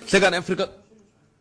Hlekani Afrika,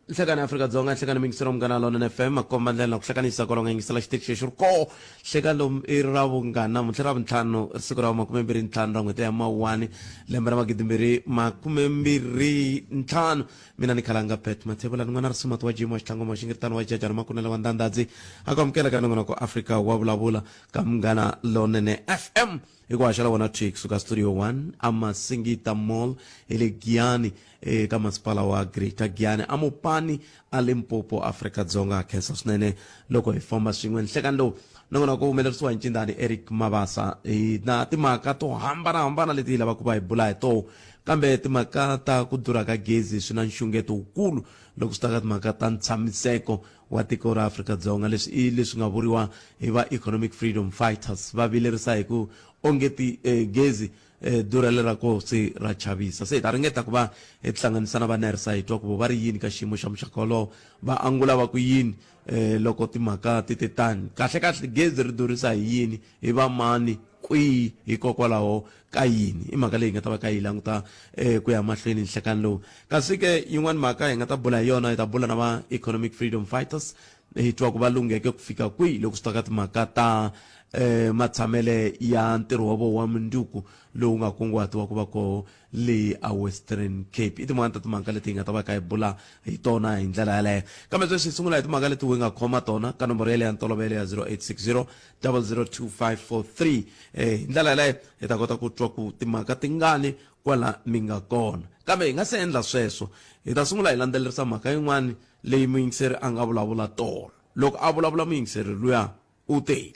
Nhlekani Afrika-Dzonga, nhlekani miyingiselo Munghana Lonene FM, makomba ndlela ku hlekanisa kwalomu nga yingisela xitichi lexi ri koho. Nhlekani lomu i ra vunghana namuntlha ra vuntlhanu siku ra makumembirhi ntlhanu ra n'hweti ya Mawuwani lembe ra magidimbirhi makumembirhi ntlhanu. Mina ni Khalanga Pat Mathebula ni n'wana Risumati wa Jim wa Xitlhangoma wa Xingiritano wa Jajana Makunele wa Ndandadzi a ku amukela ka nongonoko Afrika wa vulavula ka Munghana Lonene FM hi ku haxa la wona thwi kusuka Studio 1 a Masingita Mall hi le Giyani eka masipala wa Greater Giyani a Mopani a Limpopo Afrika-Dzonga. Ha khensa swinene loko hi famba swin'we nhlekani lowu nongonoko wu humelerisiwa hi ncindani Eric Mabasa. Hi na timhaka to hambanahambana leti hi lavaka ku va hi bula hi toho, kambe timhaka ta ku durha ka gezi swi na nxungeto wukulu loko swi ta ka timhaka ta ntshamiseko wa tiko ra Afrika-Dzonga. Leswi i leswi nga vuriwa hi va Economic Freedom Fighters, va vilerisa hi ku onge ti eh, gezi Eh, durhele ra koho se ra chavisa. Se hi ta ringeta ku va hi tihlanganisa na va NERSA hi twa ku vo va ri yini ka xiyimo xa muxaka wolowo, va angula va ku yini eh, loko timhaka ti te tani. Kahle-kahle gezi ri durhisa hi yini, hi va mani, kwihi, hikokwalaho ka yini? I mhaka leyi hi nga ta va kha hi yi languta eh, ku ya mahlweni nhlekani lowu. Kasi ke yin'wana mhaka hi nga ta bula hi yona, hi ta bula na va Economic Freedom Fighters hi twa ku va lungheke ku fika kwihi loko swi ta ka timhaka ta eh, matshamele ya ntirho wa vona wa munduku lowu nga kunguhatiwa ku va koho le a Western Cape. I tin'wana ta timhaka leti hi nga ta va kha hi bula hi tona hi ndlela yaleyo. Kambe sweswi hi sungula hi timhaka leti wi nga khoma tona ka nomboro yaleyo ya ntolovelo ya 0860 002543. Eh, hi ndlela yaleyo hi ta kota ku twa ku timhaka tingani kwala mi nga kona. Kambe hi nga se endla sweswo, hi ta sungula hi landzelerisa mhaka yin'wana leyi muyingiseri a nga vulavula tolo. Loko a vulavula muyingiseri luya u te.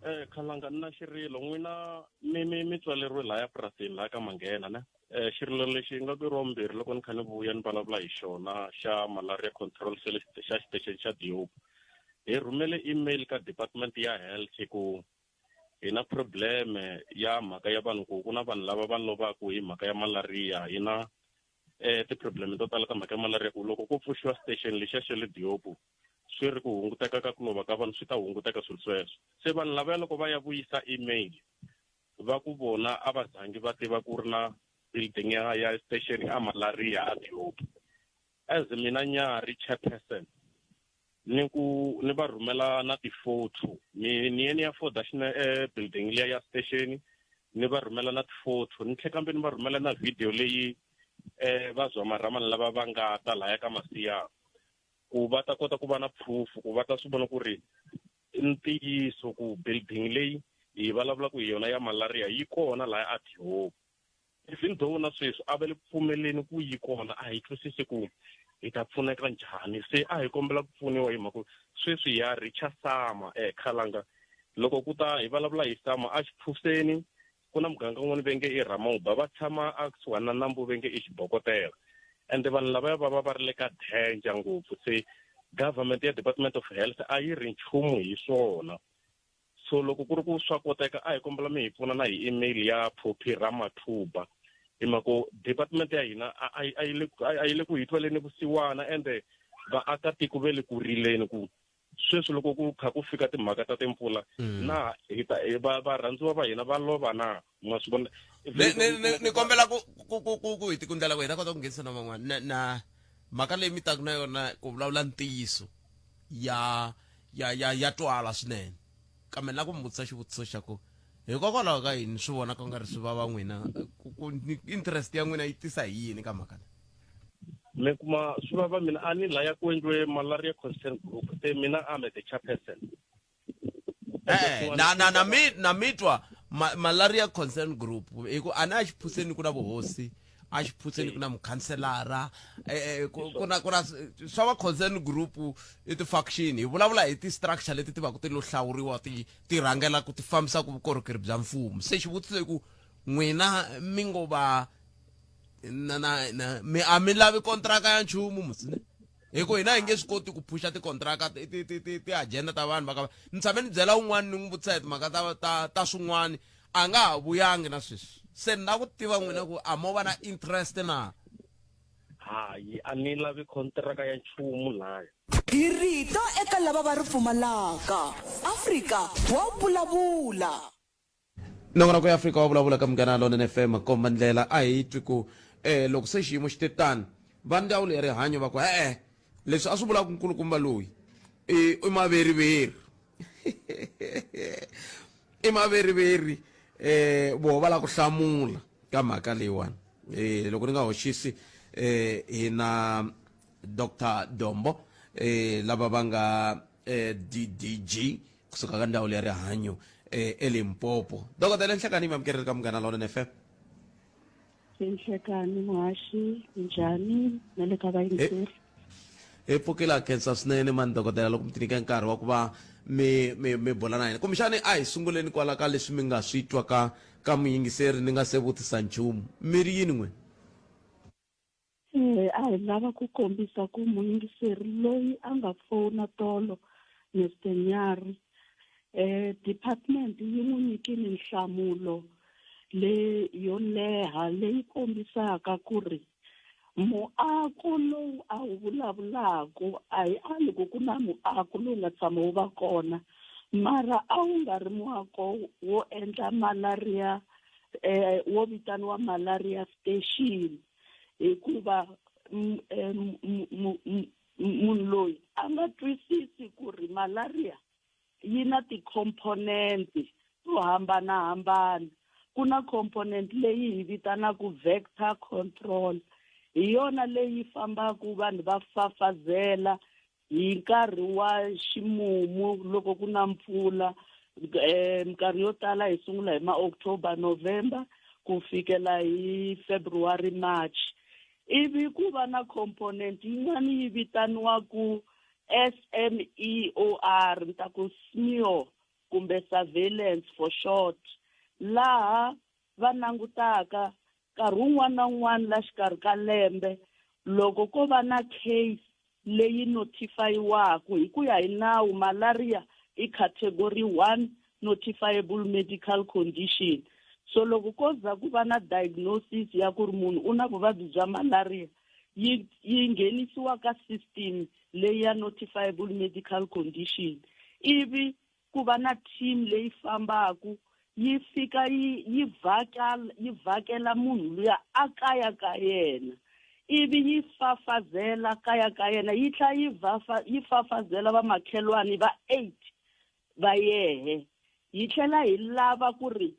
Eh, Khalanga ni na xirilo n'wina mi mi mi tswaleriwe laya purasini laya ka Manghena ne eh xirilo lexi nga ku ri wa vumbirhi loko ni kha ni vuya ni vulavula hi xona xa malaria control cell xa xitexeni xa Diobu hi rhumele email ka department ya health ku hi na problem ya mhaka ya vanhu ku ku na vanhu lava va lovaku hi mhaka ya malaria hi na eh ti-problem to tala ta mhaka ya malaria ku loko ko pfuxiwa station lexiya xa le Diobu swi ri ku hunguteka ka ku lova ka vanhu swi ta hunguteka swilo sweswo se vanhu lavaya loko va ya vuyisa email va ku vona a va zangi va tiva ku ri na building ya ya station ya malaria a Diobu as mina nyari chairperson ni ku ni va rhumela na ti-photo ni ni ye ni ya foda xine eh, building liya ya station ni va rhumela na ti-photo ni tlhe kambe ni va rhumela na video leyi eh va zwa maramani lava va nga ta laya ka masiya ku va ta kota ku va na proof ku va ta swi vona ku ri i ntiyiso ku building leyi hi vulavulaka hi yona ya malaria yi kona laya a Dihope Even though na sweswi a va le ku pfumeleni ku yi kona a hi twisisi ku hi ta pfuneka njhani se a hi kombela ku pfuniwa hi mhaka sweswi ya richa sama eh khalanga loko ku ta hi vulavula hi sama a xiphuseni ku na muganga wun'wana ve nge i Ramauba va tshama a kusuhani na nambu ve nge i Xibokotela ende vanhu lavaya va va va ri le ka danger ngopfu se government ya department of health a yi ri nchumu hi swona So loko ku ri ku swa koteka a hi kombela mi hi pfuna na hi email ya Phophi Ramathuba hi mhaka ku department ya hina a yi a yi le a yi le ku hi tweleni vusiwana ende vaakatiko ve le ku rileni ku sweswi loko ku kha ku fika timhaka ta timpfula mm. na hi ta va varhandziwa va hina va lova na ma swi vona ni kombela ku ku ku ku ku hi tikundlela ku hi ta kota ku nghenisa na van'wana na na mhaka leyi mi taka na yona ku vulavula ntiyiso ya ya ya ya twala swinene kambe na ku mi vutisa xivutiso xa ku hikokwalaho ka yini swi vona ku nga ri swi vava n'wina ku interest ya n'wina yi tisa hi yini ka mhaka leyi mi kuma swi vava mina a ni laya ku endliwe malaria concern group se mina I'm the chairperson eh na na na mi na mitwa ma, malaria concern group hi ku a na xiphuseni ku na vuhosi a xiphuseni ku na mukhanselara eh, eh, ku na ku na swa va concern group i ti-faction hi vulavula hi ti-structure leti ti va ku ti lo hlawuriwa ti ti rhangela ku ti fambisa ku vukorhokeri bya mfumo se xivutiso i ku n'wina mi ngo va na na na mi a mi lavi kontraka ya nchumu musine hi ku hina hi nge swi koti ku phusha tikontraka ti-agenda ta vanhu va ka ni tshame ni byela un'wana ni n'wi vutisa hi timhaka ta ta ta swin'wana a nga ha vuyangi na sweswi se ni la ku tiva n'wina ku a mo va na interest na hayi a ni lavi kontraka ya nchumu laya Hi rito eka lava va ri pfumalaka. Afrika wa vulavula. Nongonoko ya Afrika wa vulavula ka Munghana Lonene FM komba ndlela a hi twi ku eh loko se xiyimo xi te tani va ndzawulo ya rihanyo va ku e-e leswi a swi vulaka nkulukumba loyi i i maveriveri i maveriveri eh voho va lava ku hlamula ka mhaka leyiwani eh loko ni nga hoxisi eh hi na Dr Dombo eh lava va nga eh DDG kusuka ka ndzawulo ya rihanyo eh eLimpopo dokodela Nhlekani mi amukerile ka Munghana Lonene FM. Nhlekani muhaxi njhani na le ka vayingiseri. Hi pfukile a khensa swinene mani dokodela loko mi tinyika nkarhi wa ku va mi mi mi bula na hina kumbexani a hi sunguleni kwala ka leswi mi nga swi twa ka ka muyingiseri ni nga se vutisa nchumu mi ri yini n'wina. A hi lava ku kombisa ku muyingiseri loyi a nga fona tolo Mister Nyari department yi n'wi nyikile nhlamulo le yo leha leyi kombisaka ku ri muako lowu a wu vulavulaka a hi ali ku ku na muako lowu nga tshama wu va kona mara a wu nga ri muako wo endla malaria wo vitaniwa malaria station hikuva munhu loyi a nga twisisi ku ri malaria yi na ti-component to hambanahambana ku na component leyi hi vitanaka vector control hi yona leyi fambaka vanhu va fafazela hi nkarhi wa ximumu loko ku na mpfula eh minkarhi yo tala hi sungula hi ma-October November ku fikela hi February March ivi ku va na component yin'wana yi vitaniwaku SMEOR ni ta ku SMEO kumbe surveillance for short laha va langutaka nkarhi wun'wana na wun'wana la xikarhi ka lembe loko ko va na case leyi notifayiwaku hi ku ya hi nawu malaria i category 1 notifiable medical condition so loko ko za ku va na diagnosis ya ku ri munhu u na vuvabyi bya malaria yi yi nghenisiwa ka system leyi ya notifiable medical condition ivi ku va na team leyi fambaku yi fika yi yi vhakela yi vhakela munhu luya a kaya ka yena ivi yi fafazela kaya ka yena yi tlhela yi vafa yi fafazela vamakhelwani va 8 va yehe hi tlhela hi lava ku ri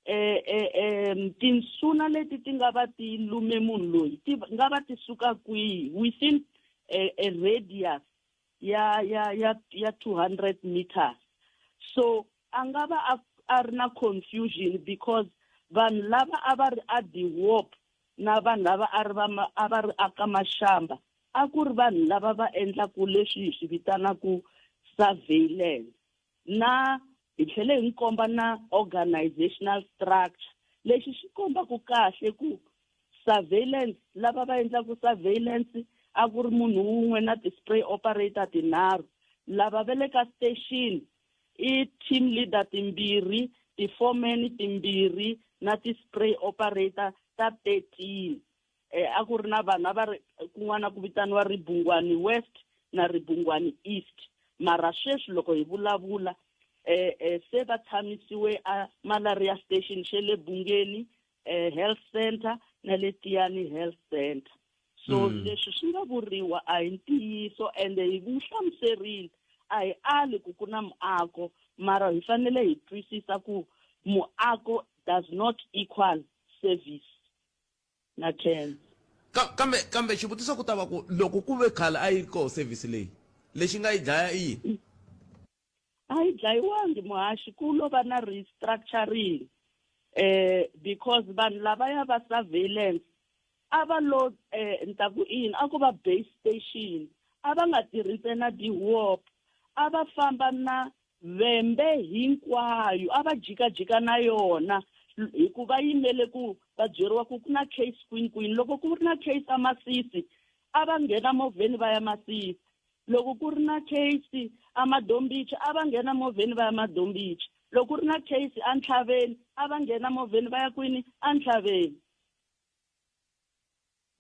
eh eh eh tinsuna leti ti nga va ti lume munhu loyi ti nga va ti suka kwihi within a, a radius ya ya ya ya 200 meters so a nga va a, a ri na confusion because vanhu lava a va ri a diwop na vanhu lava a ri va a va ri aka mashamba a ku ri vanhu lava va endlaku leswi hi swi vitanaku surveillance na hi tlhele hi n'wi komba na organizational structure lexi xi kombaka kahle ku surveillance lava va endlaku surveillance a ku ri munhu wun'we na ti-spray operator tinharhu lava va le ka station i team leader timbirhi ti-foreman timbirhi na ti-spray operator ta 13 eh, a ku ri na vanhu a va ri kun'wana ku vitaniwa ribungwani west na ribungwani east mara sweswi loko hi vulavula eh, eh, se va tshamisiwe a malaria station xe le bungeni eh, health center na le tiyani health center so mm. leswi swi nga vuriwa a hi ntiyiso ende hi n'wi hlamuserile a hi ali ku ku na muako mara hi fanele hi twisisa ku muako does not equal service na 10 kambe kambe xivutiso ku ta va ku loko ku ve khale a yi ri koho service leyi lexi nga yi dlaya i yini a yi dlayiwangi muhaxi ku lo va na restructuring eh because vanhu lavaya va surveillance a va lo eh ni ta ku yini a ku va base station a va nga tirhi ntsena di-warp a va famba na Vhembe hinkwayo a va jikajika na yona hi ku va yimele ku va byeriwa ku ku na case kwini kwini. Loko ku ri na case a Masisi a va nghena movheni va ya Masisi. Loko ku ri na case a Madombichi a va nghena movheni va ya Madombichi. Loko ku ri na case a Ntlhaveni a va nghena movheni va ya kwini a Ntlhaveni.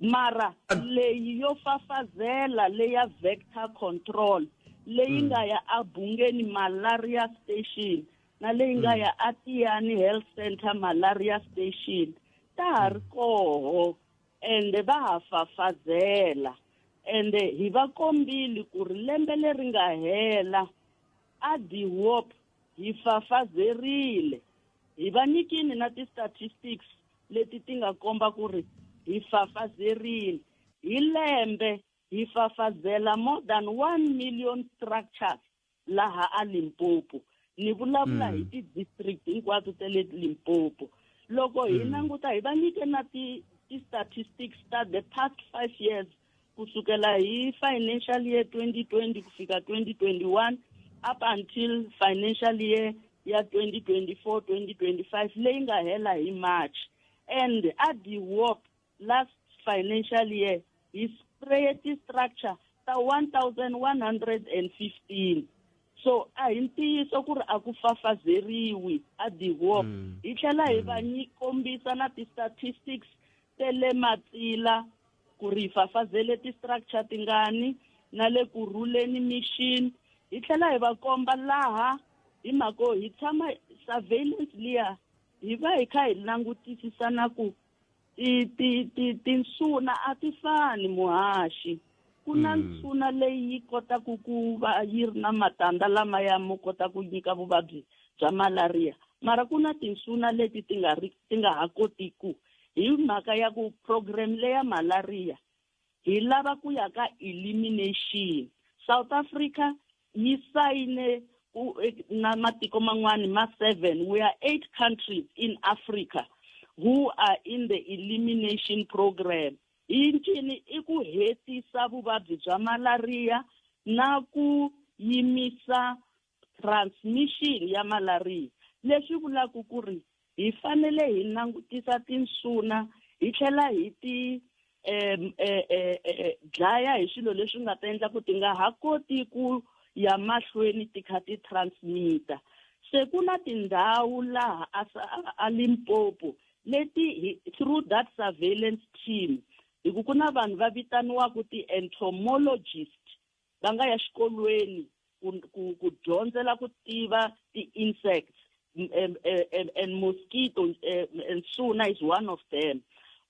Mara leyi yo fafazela leya vector control leyi nga ya a Bungeni Malaria Station. na leyi nga ya aTiyani Health Center Malaria Station ta ha ri koho ende va ha fafazela ende hi va kombile ku ri lembe leri nga hela a DWOP hi fafazerile hi va nyikini na ti-statistics leti ti nga komba ku ri hi fafazerile hi lembe hi fafazela more than 1 million structures laha a Limpopo ni vulavula hi ti-district hinkwato ta le Limpopo loko hi languta hi va nyike na ti ti-statistics ta the past 5 years kusukela hi financial year 2020 ku fika 2021 up until financial year ya 2024 2025 leyi nga hela hi March and a DWOP last financial year hi spraye ti-structure ta 1115 so a hi ntiyiso ku ri a ku fafazeriwi a DWOP hi tlhela hi va kombisa na ti-statistics te le Matsila ku ri hi fafazele ti-structure tingani na le Kurhuleni mission hi tlhela hi va komba laha hi mhako hi tshama surveillance liya hi va hi kha hi langutisisa na ku ti ti ti tinsuna a ti fani muhaxi ku na nsuna leyi yi kotaka ku va yi ri na matandza lamaya mo kota ku nyika vuvabyi bya malaria mara ku na tinsuna leti ti nga ri ti nga ha kotiku hi mhaka ya ku program leya malaria hi lava ku ya ka elimination South Africa yi sayine ku na matiko man'wani ma 7 we are 8 countries in Africa who are in the elimination program i ncini i ku hetisa vuvabyi bya malaria na ku yimisa transmission ya malaria leswi vulaka ku ri hi fanele hi langutisa tinsuna hi tlhela hi ti um dlaya hi swilo leswi nga ta endla ku ti nga ha koti ku ya mahlweni ti kha ti transmita se ku na tindhawu laha a Limpopo leti hi through that surveillance team hi ku ku na vanhu va vitaniwaka ti-entomologist va nga ya xikolweni ku ku ku dyondzela ku tiva ti-insects and, and, and mosquito and suna is one of them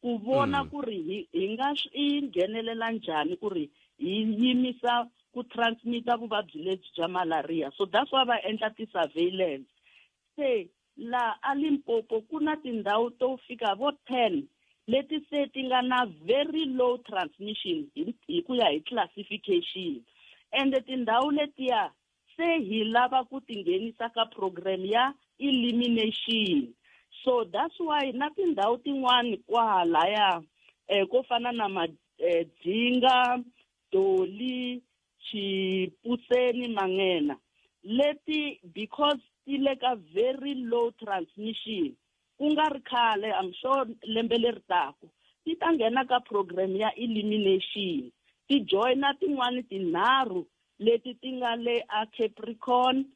ku vona ku ri hi hi nga swi nghenelela njhani ku ri hi yimisa ku transmita vuvabyi lebyi bya malaria so that's why va endla ti-surveillance se laha a Limpopo ku na tindhawu to fika vo 10 leti se ti nga na very low transmission hi ku ya hi classification ende tindhawu letiya se hi lava ku ti nghenisa ka program ya elimination so that's why na tindhawu tin'wani kwahalaya ko fana na Madzinga Doli Xipuseni Manghena leti because ti le ka very low transmission ku nga ri khale I'm sure lembe leri taku ti ta nghena ka program ya elimination ti joyina tin'wani tinharhu leti ti nga le a Capricorn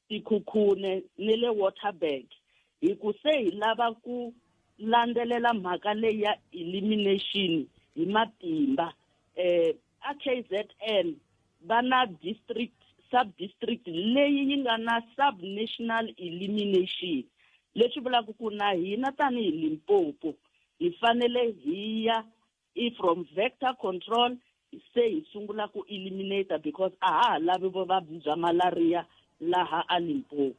Tikhukhune ni le Waterberg hi ku se hi lava ku landzelela mhaka leyi ya elimination hi matimba eh a KZN va na district sub district leyi yi nga na sub national elimination leswi vulaka ku na hina tanihi Limpopo hi fanele hi ya i from vector control se hi sungula ku eliminate because a ha ha lavi vuvabyi bya malaria laha a Limpopo.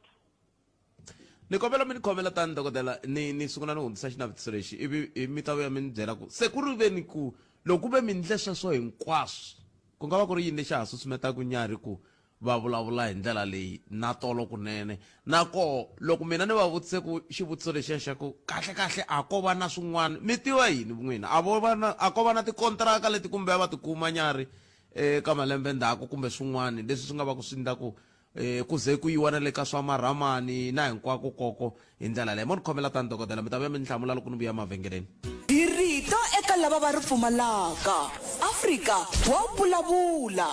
Ni kombela mi ni khomela tani dokodela ni ni sungula ni hundzisa xinavetiso lexi ivi mi ta vuya mi ni byela ku se ku ri ve ni ku loko ku ve mi ndle sweswo hinkwaswo ku nga va ku ri yini lexi ha susumetaka nyarhi ku va vulavula hi ndlela leyi na tolo kunene na koho loko mina ni va vutise ku xivutiso lexiya xa ku kahle kahle a ko va na swin'wana mi tiva yini n'wina a vo va na a ko va na tikontraka leti kumbe a va tikuma nyarhi eka malembe ndzhaku kumbe swin'wana leswi swi nga va ku swi endla ku um ku ze ku yiwa na le ka swa marhamani na hinkwako koko hi ndlela leyi mo ni khomela tani dokodela mi ta vuya mi ni hlamula loko ni vuya mavhengeleni Hi rito eka lava va ri pfumalaka. Afrika wa vulavula.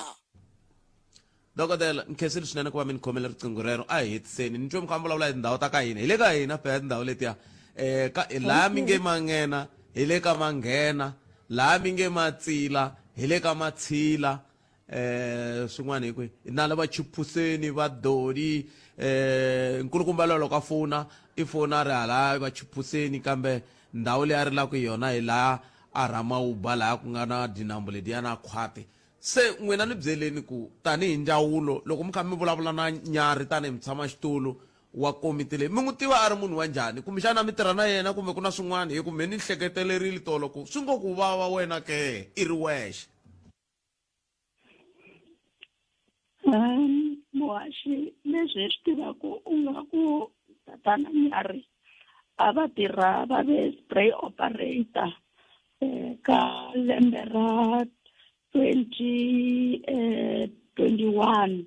Dokodela, ni khensile swinene ku va mi ni khomele riqingho rero. A hi hetiseni. Ni twe mi kha mi vulavula hi tindhawu ta ka hina. Hi le ka hina phela tindhawu letiya. Eh, ka laha mi nge Manghena, hi le ka Manghena. Laha mi nge Matsila, hi le ka Matshila. Eh, swin'wana hi kwihi? Na lava Chiphuseni, va Doli. um nkulukumba loyo loko a fona i fona a ri hala va chiphuseni kambe ndhawu leyi a rilaka hi yona hi laha a rhamawuba laha ku nga na dinambu letiya na khwati se n'wina ni byeleni ku tanihi ndzawulo loko mi kha mi vulavula na nyarhi tanihi mutshamaxitulu wa komiti leyi mi n'wi tiva a ri munhu wa njhani kumbexana mi tirha na yena kumbe ku na swin'wana hi ku me ni hleketelerile tolo ku swi ngo ku vava wena ke i ri wexe Muhaxi leswi hi swi tivaka u nga ku tatana Nyarhi a va tirha va ve spray operator ka lembe ra 20 21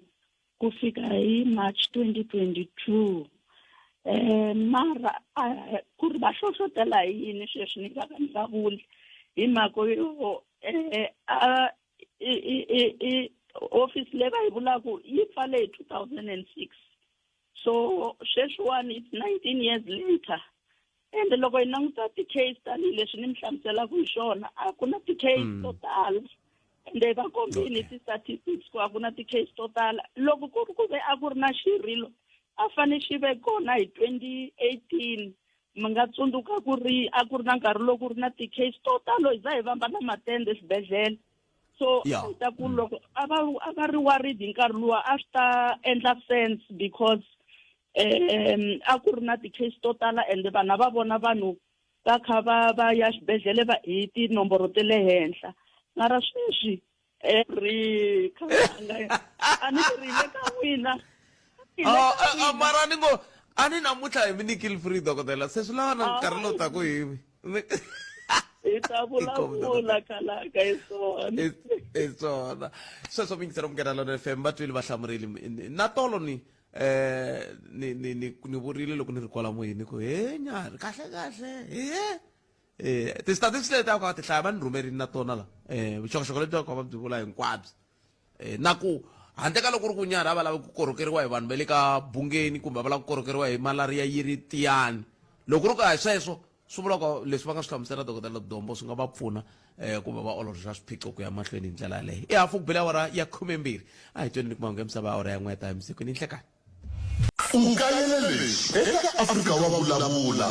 ku fika hi March 2022 mara ku ri va hlohlotela hi yini sweswi ni nga ka ni nga vuli hi mhaka yo a i i i i office leyi va yi vulaka yi pfale hi 2006 so sweswiwani it's 19 years later ende loko hi languta ti-case tanihileswi ni mi hlamuselaka hi swona a ku na ti-case mm. to tala ende va kombini okay. ti-statistics ku a ku na ti-case to tala loko ku ri ku ve a ku ri na xirilo a fane xi ve kona hi 2018 mi nga tsundzuka ku ri a ku ri na nkarhi loko ku ri na ti-case to talo hi za hi vamba na matende eswibedhlele so yeah. ta ku mm. loko a va a va ri worried hi nkarhi luwa a swi ta endla sense because um a ku ri na ti-case to tala ende vanhu a va vona vanhu va kha va va ya xibedhlele va hi tinomboro ta le henhla mara sweswi ri a ni ri le ka n'wina ah, ah, ah, mara ni ngo a ni namuntlha hi mi nyikile free dokodela se swi lava na nkarhi lowu taku hi hi ta vulavula kalaka hi swona hi swona sweswo mingisela munghana lona fm va twile va hlamurile na tolo ni eh ni ni ni ni vurile loko ni ri kwala moyeni ku he nyarhi kahle kahle he eh ti-statistics leti a ku ti hlaya va ni rhumerini na tona la eh vuxokoxoko lebyi a ku va byi vula hinkwabyo eh na ku handle ka loko ku ri ku nyarhi a va lavi ku korhokeriwa hi vanhu va le ka bungeni kumbe va lava ku korhokeriwa hi malaria yi ri tiyani loko ku ri ku a hi sweswo swi vula ku leswi va nga swi hlamusela dokodela dombo swi nga va pfuna um ku va va ololoxa swiphiqo ku ya mahlweni hi ndlela yaleyo i hafu ku bile awara ya khumembirhi a hi tweni ni ku mahungu ya misava awara ya n'we ya ta hi ni nhlekani U kayele leswi eka Afrika wa Vulavula.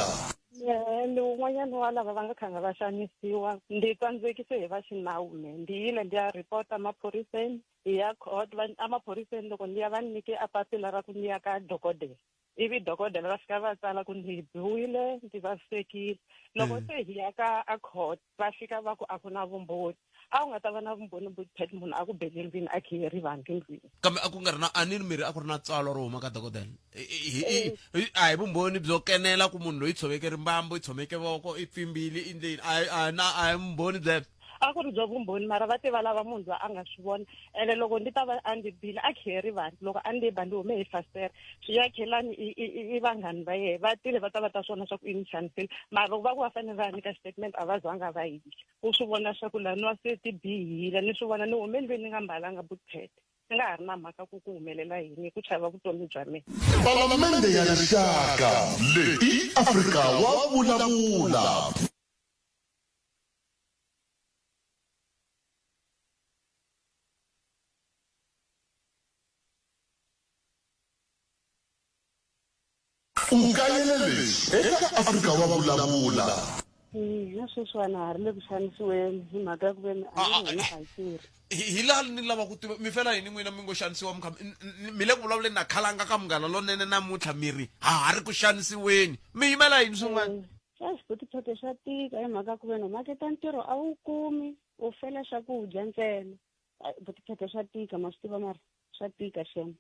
Ni wun'wanyana wa lava va nga khanga va xanisiwa ndzi tsandzekise hi va xinawu me ndzi yile ndzi ya report-a maphoriseni hi ya court va emaphoriseni loko ndzi ya va ni nyike a papila ra ku ndzi ya ka dokodela ivi dokodela va fika va tsala ku ndzi biwile ndzi vavisekile loko mm. se hi ya ka a court va fika va ku a ku na vumbhoni a wu nga ta va na vumbhoni but munhu a ku bele ndlwini a khiye rivanti ndlwini kambe a ku nga ri na a ni miri a ku ri na tsalwa ro huma ka dokodela a hi vumbhoni byo kenela ku munhu loyi tshoveke rimbambu i tshoveke voko i pfimbile i ndleni a na a hi vumbhoni byebyo a ku ri bya vumbhoni mara va te va lava munhu loyi a nga swi vona ene loko ndzi ta va a ndzi bile a khiye rivanti loko a ndzi ba ndzi hume hi fasitere swiyakelani i i i vanghani va yena va tile va ta va ta swona swa ku i ni xanisile mara loko va ku va fanele va ya nyika statement a va zanga va yile u swi vona swa ku laniwa se ti bihile ni swi vona ni hume ndlwini ni nga mbalanga bootpad ni nga ha ri na mhaka ku ku humelela yini ku chava vutomi bya mina Palamende ya Rixaka leyi i Afrika wa Vulavula. U kayele leswi eka Afrika wa Vulavula. Na sweswiwani ha ri le ku xanisiweni hi mhaka ya ku ve ni a ni ri hina a hi tirhi. Hi laha ni lava ku tiva mi fela yini n'wina mi ngo xanisiwa mi kha mi le ku vulavuleni na khalanga ka munghana lonene namuntlha mi ri ha ha ri ku xanisiweni mi yimela yini swin'wana Xa xiphotiphoti swa tika hi mhaka ya ku ve ni u maketa ntirho a wu kumi u fela swakudya ntsena. Botiphethe swa tika ma swi tiva mara swa tika xem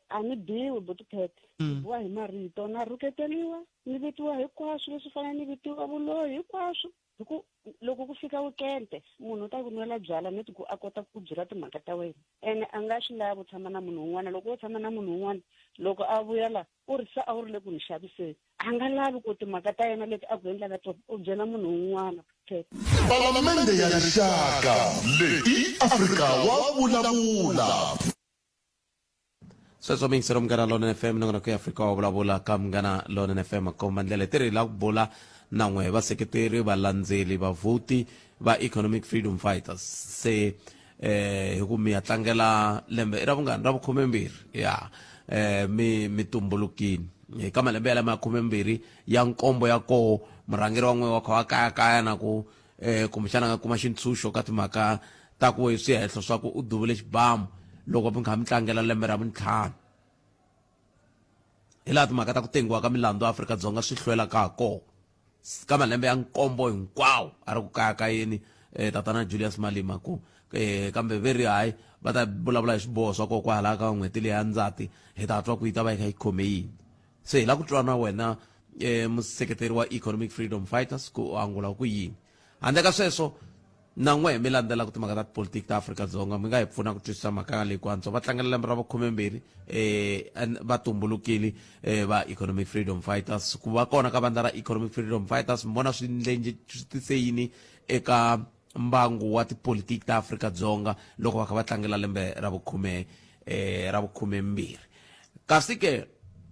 a ni biwi botiphethe ni mm. biwa hi marito na rhuketeriwa ni vitiwa hinkwaswo leswi fanele ni vitiwa vuloyi hinkwaswo hi ku loko ku fika wikende munhu u ta ku nwela byala neti ku a kota ku byela timhaka ta wena ene a nga swi lavi ku tshama na munhu un'wana loko wo tshama na munhu un'wana loko a vuya la u ri se a wu ri le ku ni xaviseni a nga lavi ku timhaka ta yena leti a ku endlaka tona u byela munhu un'wana Palamende ya Rixaka leyi i Afrika wa Vulavula. Sweswo miyingiselo Munghana Lonene FM nongonoko ya Afrika wa vulavula ka Munghana Lonene FM komba ndlela hi tirhi la ku bula na n'we vaseketeri valandzeli vavhoti va Economic Freedom Fighters se eh hi ku mi ya tlangela lembe i ra vungani ra vukhumembirhi ya eh mi mi tumbulukini eka malembe ya lama ya 12 ya nkombo ya koho murhangeri wa n'we wa kha wa kayakaya na ku eh kumbexana a nga kuma xintshunxo ka timhaka ta ku hi swihehlo swa ku u duvule xibamu loko mi kha mi tlangela lembe ra vuntlhanu hi laha timhaka ta ku tengiwa ka milandzu Afrika-Dzonga swi hlwelaka ha kona ka malembe ya nkombo hinkwawo a ri ku kayakayeni eh, tatana Julius Malema ku eh, kambe ve ri hayi va ta vulavula hi swiboho swa kona kwalaha ka n'hweti leyi ya Ndzati hi ta twa ku yi ta va yi kha yi khome yini se hi lava ku twa na wena eh, museketeri wa Economic Freedom Fighters ku u angula ku yini handle ka sweswo na n'we mi landzelaka timhaka ta tipolitiki ta Afrika-Dzonga mi nga hi pfuna ku twisisa mhaka leyi ku antswa va tlangela lembe ra vukhumembirhi eh, va tumbulukile eh, va Economic Freedom Fighters ku va kona ka vandla ra Economic Freedom Fighters mi vona swi ndlenje swi tise yini eka mbangu wa tipolitiki ta Afrika-Dzonga loko va kha va tlangela lembe ra vukhume eh, ra vukhumembirhi kasi ke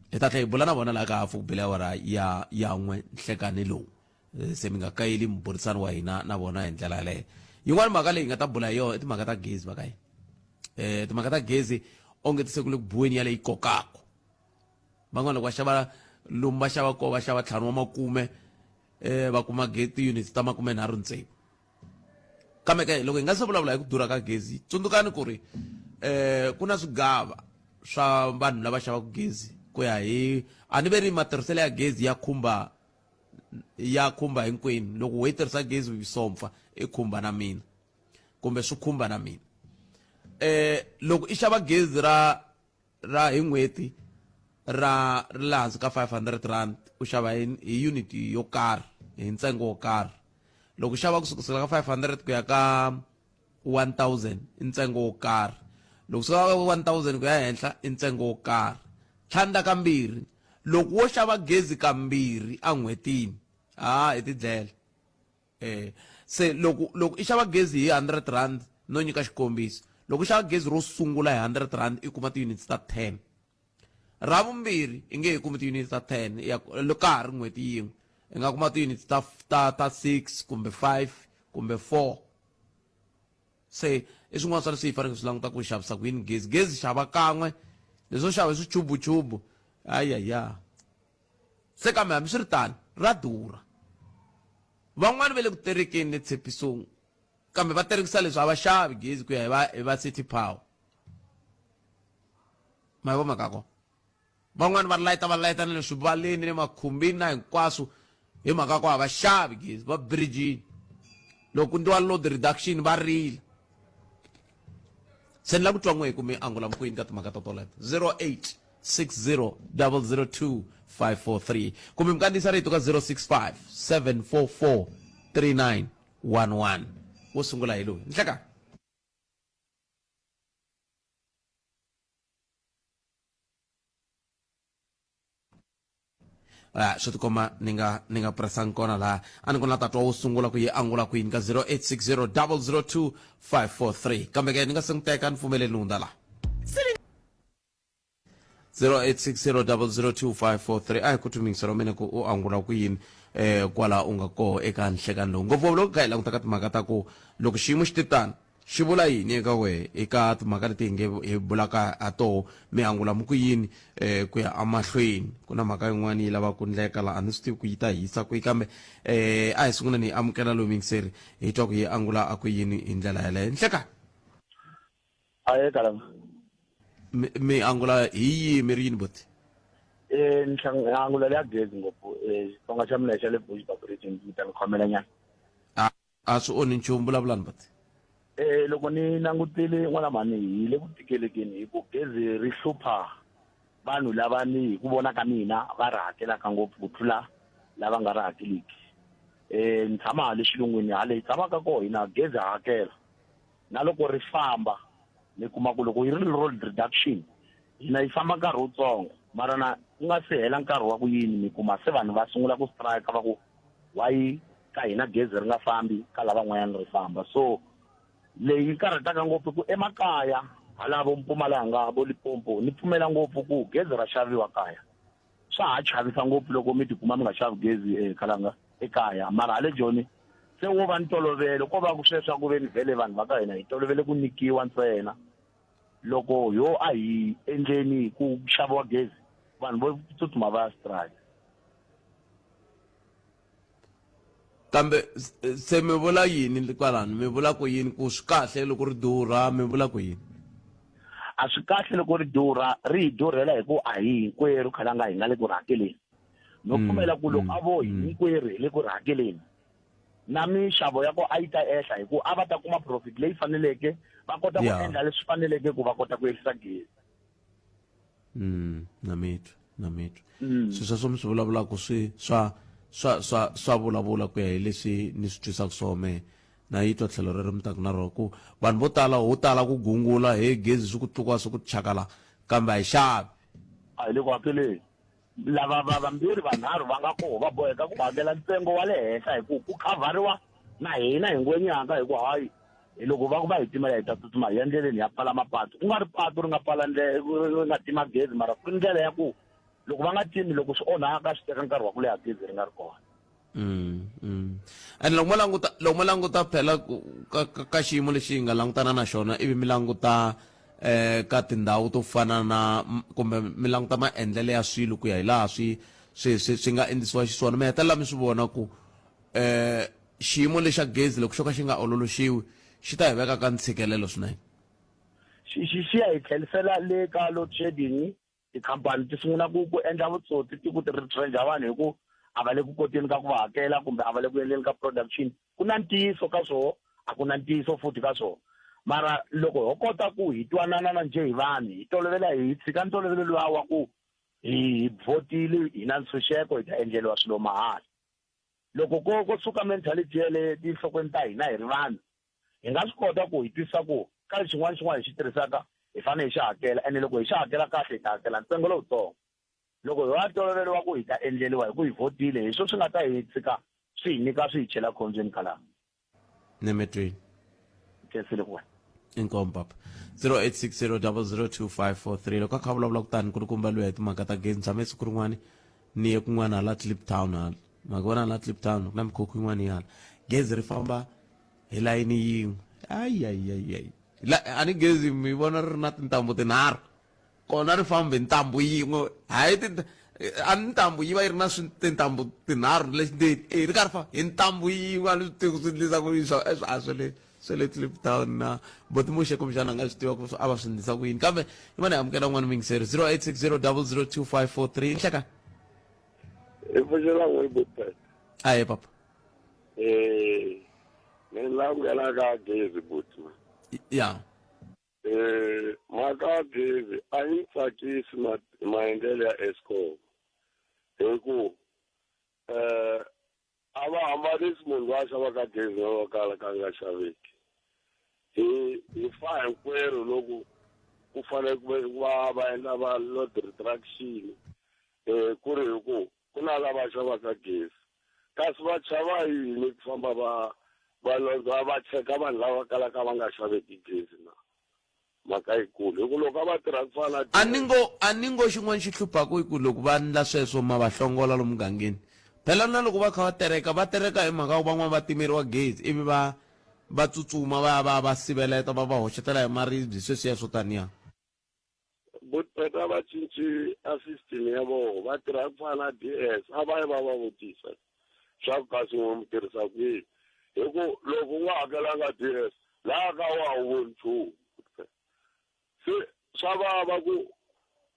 hi ta tlhela hi bula na vona laha ka hafu ku bile awara ya ya n'we nhlekani lowu Eh, se mi nga kayeli mburisano wa hina na vona hi ndlela yaleyo yin'wana mhaka leyi hi nga ta bula hi yona i timhaka ta gezi va ka hina um timhaka ta gezi onge ti se ku le ku buweni yaleyi kokaka van'wana loko va xava lomu va xava kona va xava ntlhanu wa makume um va kuma ti-units ta makumenharhu tsevu kambe ke loko hi nga se vulavula hi ku durha ka gezi tsundzukani ku ri um ku na swigava swa vanhu lava xavaka gezi ku ya hi a ni ve ri matirhiselo ya gezi ya khumba ya khumba hinkwenu loko wo yi tirhisa gezi yi sompfa i khumba na mina kumbe swi khumba na mina eh loko i xava gezi ra ra hi n'hweti ra ri le hansi ka 500 rand u xava hi, hi unit yo karhi hi ntsengo wo karhi loko u xava kusukela ka 500 ku ya ka 1000 i ntsengo wo karhi loko suka ka 1000 ku ya henhla i ntsengo wo karhi tlhandla kambirhi loko wo xava gezi kambirhi en'hwetini ha hi tidlela eh se loko loko i xava gezi hi 100 rand no nyika xikombiso loko u xava gezi ro sungula hi 100 rand i kuma ti-units ta 10 ra vumbirhi i nge he kumi ti-units ta 10 ya ka ha ri n'hweti yin'we i nga kuma ti-units ta ta ta 6 kumbe 5 kumbe 4 se i swin'wana swa leswi hi faneleke swi languta ku xavisa ku yini gezi gezi xava kan'we leswo xava hi swichubuchubu ayaya se kambe hambiswiritano ra durha van'wani va le ku terekeni le tshepisong kambe va terekisa leswi a va xavi gezi ku ya hi va hi va city power ma yi vo mhaka kona van'wani va layita va layita na le swivaleni le makhumbini na hinkwaswo hi mhaka ku a va xavi gezi va bridgini loko ku ndliwa load reduction va rila se ni lava ku twa n'we hi ku mi angula mkwini ka timhaka ta toleto 08 60 002 543 kumbe mi kandziyisa rito ka 065 744 3911 wo sungula hi loyi nhleka Ah, swi tikomba ni nga ni nga pressangi kona laha a ni ku na tatwa wo sungula ku yi angula kwini ka 0860 002 543 kambe ke ni nga se n'wi teka ni pfumeleli ni hundza laha 0860002543 a hi ku twimingiselo mina ku u angula ku yini eh kwala u nga koho eka nhlekani lowu ngopfu loko kha hi languta ka timhaka ta ku loko xiyimo xi te tano Xi vula yini eka wehe eka timhaka leti hi nge hi bulaka ha toho? Mi angula mi ku yini eh, ku ya emahlweni? Ku na mhaka yin'wana yi lavaka ku ndleka laha, a ni swi tivi ku yi ta hisa kwihi, kambe eh, a hi sunguleni hi amukela loyi muyingiseri hi twa ku yi angula a ku yini hi ndlela yaleyo. Nhlekani. Ahee Kalanga. Mi, mi angula hi yihi mi ri yini buti? Eh ni angula leya gezi ngopfu eh Xitsonga xa mina xa le Bushbuckridge mi ta ni khomela nyana. A A swi onhi nchumu, vulavulani buti. Eh loko ni langutile n'wana mhani hi le ku tikelekeni hi ku gezi ri hlupha vanhu lava ni hi ku vona ka mina va ri hakelaka ngopfu ku tlula lava nga ri hakeliki. Eh ni tshama hale xilungwini hale hi tshamaka koho hina gezi ha hakela na loko ri famba mi kuma ku loko yi ri road reduction hina yi famba nkarhi wutsongo mara na ku nga se hela nkarhi wa ku yini mi kuma se vanhu va sungula ku strike va ku why ka hina gezi ri nga fambi ka lavan'wanyana ri famba so leyi yi karhataka ngopfu ku emakaya hala vo Mpumalanga vo Limpopo ni pfumela ngopfu ku gezi ra xaviwa kaya swa ha chavisa ngopfu loko mi tikuma mi nga xavi gezi ekhalanga ekaya mara hale Joni se wo va ntolovelo ko va ku sweswi a ku ve ni vhele vanhu va ka hina hi tolovele ku nyikiwa ntsena. Loko yo a hi endleni ku xaviwa gezi, vanhu vo tsutsuma va ya strike. Kambe se mi vula yini kwalano? Mi vula ku yini ku swi kahle loko ri durha? Mi vula ku yini? A swi kahle loko ri durha, ri hi durhela hi ku a hi hinkwerhu khalanga hi nga le ku ri hakeleni. No pfumela ku loko a vo hinkwerhu hi le ku ri hakeleni, na minxavo ya ko a yi ta ehla hi ku a va ta kuma profit leyi faneleke va kota ku endla leswi faneleke ku va kota ku ehlisa gezi. Na mi twa, na mi twa. Swilo sweswo mi swi vulavulaka swi swa swa swa swa vulavula ku ya hi leswi ni swi twisaka swona mehe. Na yi twa tlhelo rero mi taka na rona ku vanhu vo tala ho tala ku gungula he gezi swi ku tluka swi ku chakala kambe a hi xavi. A hi le ku hakeleni. Lava va vambirhi vanharhu va nga koho va boheka ku hakela ntsengo wa le henhla hi ku ku khavhariwa na hina hi ngwenyanga hi ku hayi hi loko va ku va hi timela hi ta tsutsuma hi ya ndleleni hi ya pfala mapatu ku nga ri patu ri nga pfala ndlela ri nga tima gezi mara ku ri ndlela ya ku loko va nga timi loko swi onhaka swi teka nkarhi wa ku leha gezi ri nga ri kona. And loko mo languta loko mo languta phela ka, ka, ka xiyimo lexi hi nga langutana na xona ivi mi languta eh ka tindhawu to fana na kumbe mi languta maendlelo ya swilo ku ya hi laha swi swi swi swi nga endlisiwa xiswona mi hetelela mi swi vona ku eh xiyimo lexa gezi loko xo ka xi nga ololoxiwi xi ta hi veka ka ntshikelelo swinene. Xi xi xi ya hi tlhelisela le ka load shedding Tikhampani ti sungula ku ku endla vutsotsi ti ku ti retrencha vanhu hi ku a va le ku koteni ka ku va hakela kumbe a va le ku endleni ka production. Ku na ntiyiso ka swoho, a ku na ntiyiso futhi ka swoho. Mara loko ho kota ku hi twanana na njhe hi vanhu, hi tolovela hi tshika ntolovelo luwa wa ku hi hi vhotile hi na ntshunxeko hi ta endleriwa swilo mahala. Loko ko ko suka mentality yeleyo etinhlokweni ta hina hi ri vanhu, hi nga swi kota ku hi twisisa ku ka xin'wana na xin'wana hi xi tirhisaka hi fanele hi xi hakela ene loko hi xi hakela kahle hi ta hakela ntsengo lowutsongo. Loko hi va ntolovelo wa ku hi ta endleriwa hi ku hi vhotile hi swo swi nga ta hi tshika swi hi nyika swi hi chela khombyeni khalanga. Nemetweni. Khensile ku wena. Inkomu papa. 0860002543 loko a kha a vulavula kutani kulukumba luya hi timhaka ta gezi ni tshame siku rin'wani ni ye kun'wana hala Kliptown hala ma ku vona hala Kliptown ku na mikhukhu yin'wana yala gezi ri famba hi layini yin'we ayiayiayi a ni gezi mi vona ri ri na tintambu tinharhu kona ri fambe ntambu yin'we hayi a ni ntambu yi va yi ri na tintambu tinharhu lexi ndzeni e ri karhi fa hi ntambu yin'we a ni swi tivi ku swi endlisa ku yini swa a swa le swa le Kliptown na boti Muxe kumbexana a nga swi tiva ku a va swi endlisa ku yini kambe yi va ni amukela un'wana muyingiseri 0860002543 nhleka i pfuxela n'we butpet aye papa eh ni langela ka gezi buti ya eh mhaka ya gezi a yi ni tsakisi maendlelo ya Eskom hi ku eh a va hambanisi munhu loyi a xavaka gezi na loyi kala ka nga xaveki hi hi fa hinkwerhu loko ku fanele ku va va endla va load retraction eh ku ri hi ku ku na lava xavaka gezi kasi va chava yini ku famba va va londza va cheka vanhu lava kalaka va nga xaveki gezi na mhaka yikulu hi ku loko a va tirha ku fana a ni ngo a ni ngo xin'wana xi hluphaku i ku loko va ndla sweswo ma va hlongola lomu mugangeni phela na loko va kha va tereka va tereka hi mhaka ku van'wana va timeriwa gezi ivi va va tsutsuma va ya va va siveleta va va hoxetela hi maribye sweswiya swo taniya Botpeta va cinci a system ya vona va tirha ku fana na DS a va yi va va vutisa swa ku kasi n'we mi tirhisa ku yini hi ku loko u nga hakelanga DS laha ka wa wu voni nchumu se swa vava ku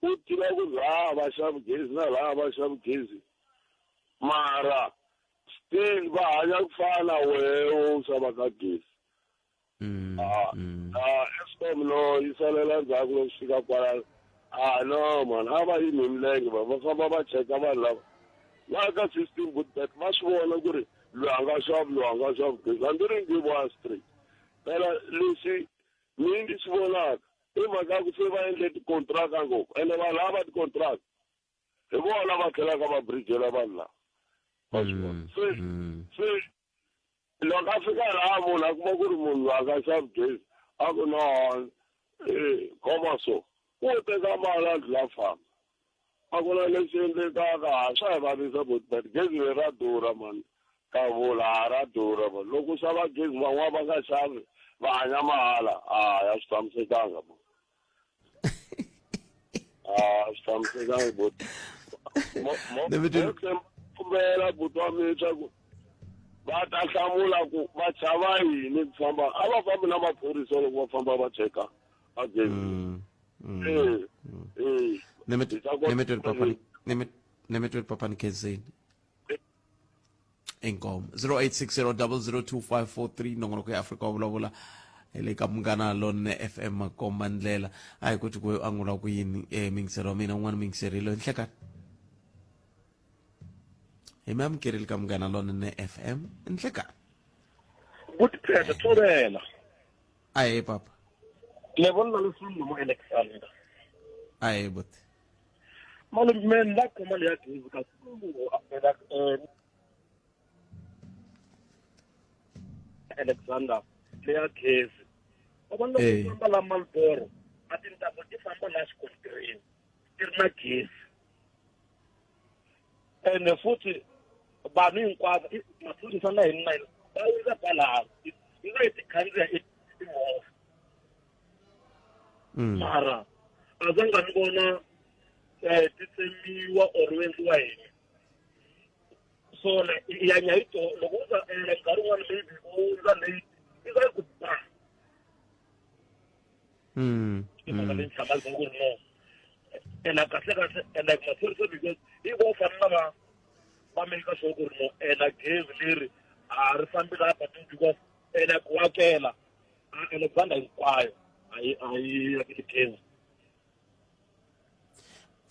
u tiva ku laha va xavi gezi na laha va xavi gezi mara still va hanya ku fana wehe u xavaka gezi Ah, ah, Eskom no yi salela ndzhaku loko swi fika kwalano ah no man a va yimi hi milenge va va famba va cheka vanhu lava va ka system good bet va swi vona ku ri loyi a nga xavi loyi a nga xavi gezi hambi ri nge wa street phela leswi mi ni swi vonaka i mhaka ya ku se va endle tikontraka ngopfu ene vanhu lava va tikontraka hi vona va tlhelaka va brijela vanhu lava va swi vona se se Loko a fika laha munhu a kuma ku ri munhu loyi a nga xavi gezi a ku no eh, khoma so u teka mali a dlula famba a ku na lexi endlekaka ha swa hi vavisa but but gezi leri ra durha mani ka vula ha ra durha mani loko u xava gezi van'wana va nga xavi va hanya mahala a ya swi tshamisekanga mani. A swi tshamisekangi buti. Kombela buti wa mina leswaku va ta hlamula ku va chava yini ku famba a va fambi na maphorisa loko va famba va cheka a gezi. Eh, eh. Nemetweni papa ni khenseni. Inkomo 0860002543 nongonoko ya Afrika wa vulavula hi le ka Munghana Lonene FM makomba ndlela a hi koti ku angula ku yini eh, mingiselo wa mina un'wana mingiserile nhlekani hi mi amukerile ka Munghana Lonene FM nhlekani Butiphethe thobela ahe papa le vona leswi mo Alexander ahe buti malume ni la kuma leya gezi kasi Alexander leya gezi va vona loko Eh. famba la Marlboro a tintambu ti famba la xikontirini ti ri na gezi ene futhi vanhu hinkwavo maphorisa na hina na hina va windza kwalano hi nga hi ti khandziya i timovha mara a za nga ni vona um ti tsemiwa or u endliwa yini so like i hanya hi to loko u za ela nkarhi wun'wana maybe u hundza late i za yi ku ba i mhaka leyi ni hlamalisa ku ri no ena kahle kahle and like maphorisa because i vo fana na va va make sure ku ri no ena gezi leri a ri fambi laha patwini because ena ku hakela Alexander hinkwayo a yi a yi hakeli gezi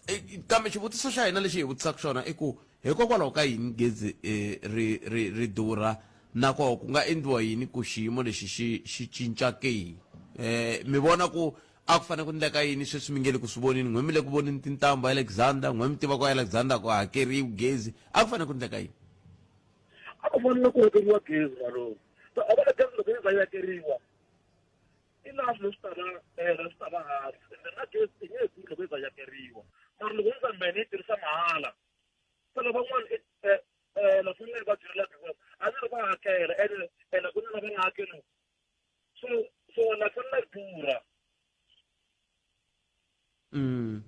Eh, kambe xivutiso xa hina lexi hi vutisaka xona i ku hikokwalaho ka yini gezi eh, ri ri ri durha nakoho ku nga endliwa yini ku xiyimo lexi xi xi cinca ke eh mi vona ku a ku fanele ku endleka yini sweswi mi nge le ku swi voneni n'we mi le ku voneni tintambu Alexander n'we mi tiva ku Alexander ku hakeriwi gezi a ku fanele ku endleka yini a ku fanele ku hakeriwa gezi malume so a vona gezi loko yi za yi hakeriwa i laha swilo swi ta va ela swi ta va hansi ende na gezi i nge duri loko yi za yi hakeriwa mara loko yi za mene yi tirhisa mahala phela van'wana la fanele va byerela because a ni ri va hakela ene ene ku na lava nga hakeli so so na fanele ri durha mm.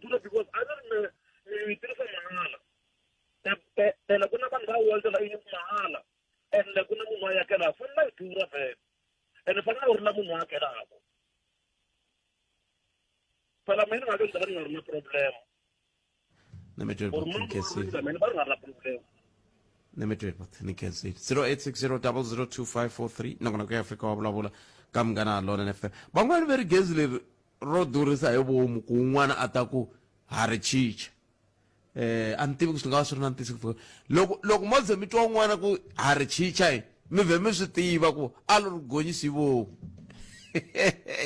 Dura because a ni ri mi yi tirhisa mahala ene ku na vanhu va weltela yi mahala ende ku na munhu a hakelaka fanele yi durha vhele ene fanele u ri na munhu a hakelaka phela mina ni nga ka ni nga ri na problem Nemetswele va ri nga ri na problem Nemetswele ni khensile 0860002543 nongonoko ya Afrika wa vulavula ka Munghana Lonene FM van'wani va ri gezi leri ro durhisa hi vomu ku un'wana a ta ku ha ri chicha eh a ni tivi ku swi nga va swi ri na ntiyiso ku fika loko loko mo ze mi twa un'wana ku ha ri chicha yi mi vhe mi swi tiva ku a lo ri gonyisi hi vomu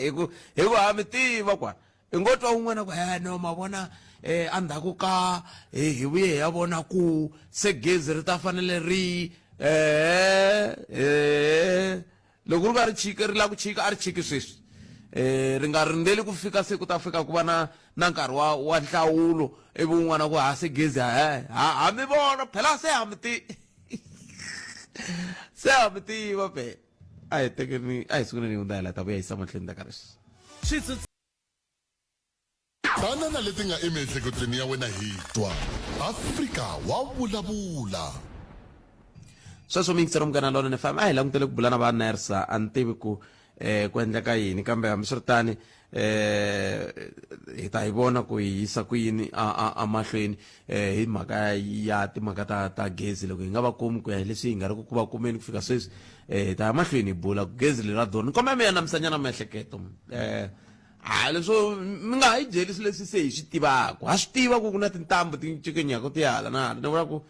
hi ku hi ku ha mi tiva kwala i ngo twa un'wana ku he no ma vona eh endzhaku ka hi hi vuye hi ya vona ku se gezi ri ta fanele ri eh eh loko ri nga ri chika ri lava ku chika a ri chiki sweswi eh ri nga rindzeli ku fika se ku ta fika ku va na na nkarhi wa wa nhlawulo ivi un'wana ku ha se gezi ha ha ha mi vona phela se ha mi ti se ha mi tiva phela a hi tekeni a hi sunguleni hi hundza hi la ta vuya yisa mahlweni ta karhi Tana na leti nga emiehleketweni ya wena hi twa. Afrika wa vulavula. Sweswo miyingiseri Munghana Lonene FM a hi langutele ku bula na va NERSA a ni tivi ku eh ku endleka yini kambe hambiswiritani eh hi ta hi vona ku hi yisa ku yini a a amahlweni eh hi mhaka ya timhaka ta ta gezi loko hi nga va kumi ku ya hi leswi hi nga ri ku va kumeni ku fika sweswi eh hi ta ya mahlweni hi bula ku gezi leri ra durha ni kombela mi anamisanyana miehleketo eh ha leswo mi nga ha yi byeli swilo leswi se hi swi tivaka ha swi tiva ku ku na tintambu ti cikinyaka ti hala na hala ni vula ku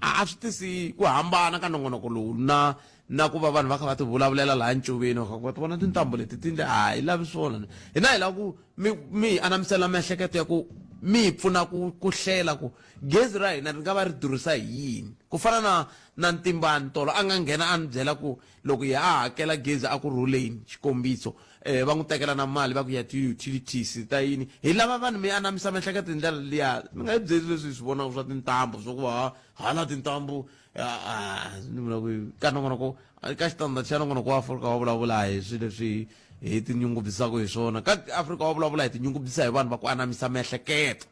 a swi tisi ku hambana ka nongonoko lowu na na ku va vanhu va kha va ti vulavulela laha ncuveni va kha va ti vona tintambu leti ti ndle a hi lavi swona hina hi lava ku mi mi hi anamisela miehleketo ya ku mi hi pfuna ku ku hlela ku gezi ra hina ri nga va ri durhisa hi yini ku fana na na ntimbani tolo a nga nghena a ni byela ku loko ye a hakela gezi a ku rhuleni xikombiso eh va n'wi tekela na mali va ku ya ti-utilities ta yini hi lava vanhu mi anamisa miehleketo hi ndlela liya mi nga yi byeli leswi hi swi vonaka swa tintambu swa ku va hala tintambu ni vula ku ka nongonoko ka xitandza xa nongonoko wa Afrika wa vulavula hi swilo leswi hi tinyungubyisaka hi swona ka Afrika wa vulavula hi tinyungubyisa hi vanhu va ku anamisa miehleketo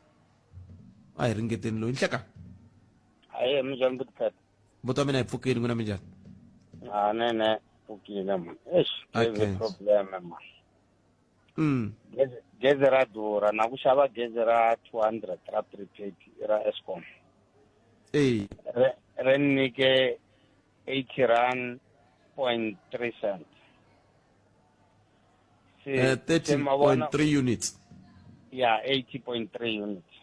a hi ringeteni loyi nhleka Hayi minjhani Butpet? Buti wa mina hi pfukile n'wina minjhani A nene pfukile man. Eish, gezi problem man. Gezi ra durha na ku xava gezi ra 200 ra prepaid ra Eskom. Eh. Re re nyike 80 rand point 3 cent. Se, eh, 30.3 units. Yeah, 80.3 units.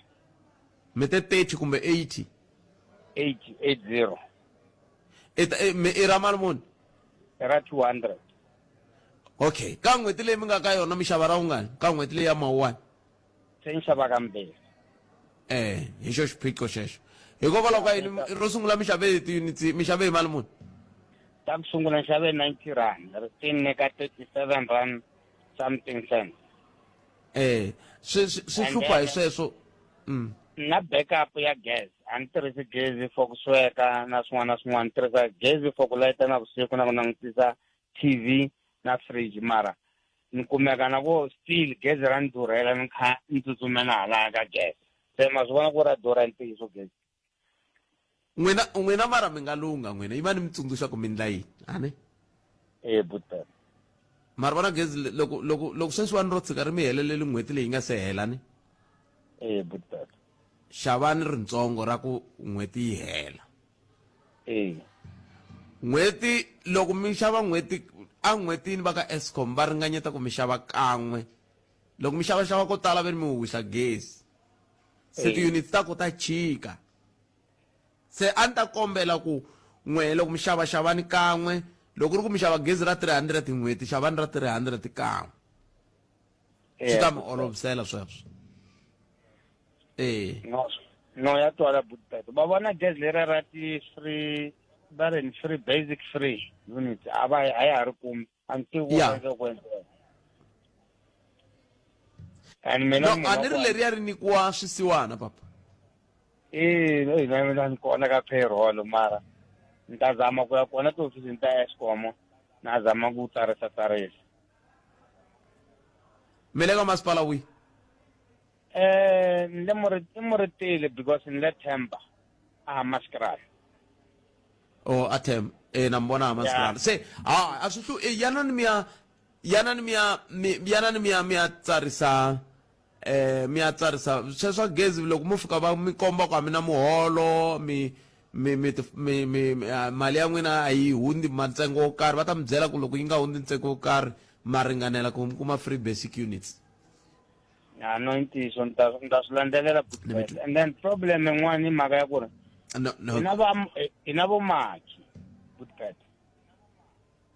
Mi te 30 kumbe 80? 80, 80. I ra mali muni? I ra 200. Okay, ka n'hweti leyi mi nga ka yona mi xava ra vungani? Ka n'hweti leyi ya Mawuwani? Se ni xava kambirhi. Eh, hi xo xiphiqo xexo. Hikokwalaho ka yini ro sungula mi xave ti-units mi xave hi mali muni? Ta ku sungula ni xave 90 rand, ri ti nyika 37 rand something cents. Eh, swi swi hlupha hi sweswo. Na backup ya gas, a ni tirhisi gezi for ku sweka na swin'wana na swin'wana, ni tirhisa gezi for ku layita na vusiku na ku langutisa TV na fridge mara ni kumeka na ku still gezi ra ni durhela ni kha ni tsutsumela halaya ka gas se ma swi vona ku ra durha ntiyiso gezi n'wina n'wina mara mi nga lungha n'wina yi va ni mi tsundzuxa ku mi ndla yini ani e butela mara vona gezi loko loko loko sweswiwani ro tshika ri mi heleleli n'hweti leyi nga se hela ni e butela xavani rintsongo ra ku n'hweti yi hela e n'hweti loko mi xava n'hweti en'hwetini va ka Eskom va ringanyeta ku mi xava kan'we loko mi xava xava ko tala ve ni mi wisa gezi se ti-units ta ku ta chika se a ni ta kombela ku n'we loko mi xava xavani kan'we loko ri ku mi xava gezi ra 300 hi n'hweti xavani ra 300 kan'we swi ta mi olovisela sweswo eh no no ya twala butpeto va vona gezi leri ra ti free va ri ni free basic free unit a va a ya ha ri kumi a ni tivi ku ku endleka and mina no a ni ri leriya ri nyikiwa swisiwana papa e no hina mina ni kona ka payroll mara ni ta zama ku ya kona tihofisini ta Eskom na zama ku tsarisa tsarisa mi le ka masipala wihi Eh, ni le Muri- i Muritile because ni le Themba a Maskraal. Oh, a Themba. Eh, na mi vona a Maskraal. Se, ha, a swi hlu eh, yanani mi ya yanani mi ya mi yanani mi ya mi ya tsarisa eh mi ya tsarisa sweswa gezi loko mo fika va mi komba ku a mi na muholo mi mi mi mi mi ah, mali ya n'wina a yi hundzi ntsengo wo karhi va ta mi byela ku loko yi nga hundzi ntsengo wo karhi ma ringanela ku mi kuma free basic units Ya no i ntiyiso ni ta ni ta swi landzelela Butbet. And then problem yin'wana i mhaka ya ku ri no, no. hi na va hi na vomakhi Butbet.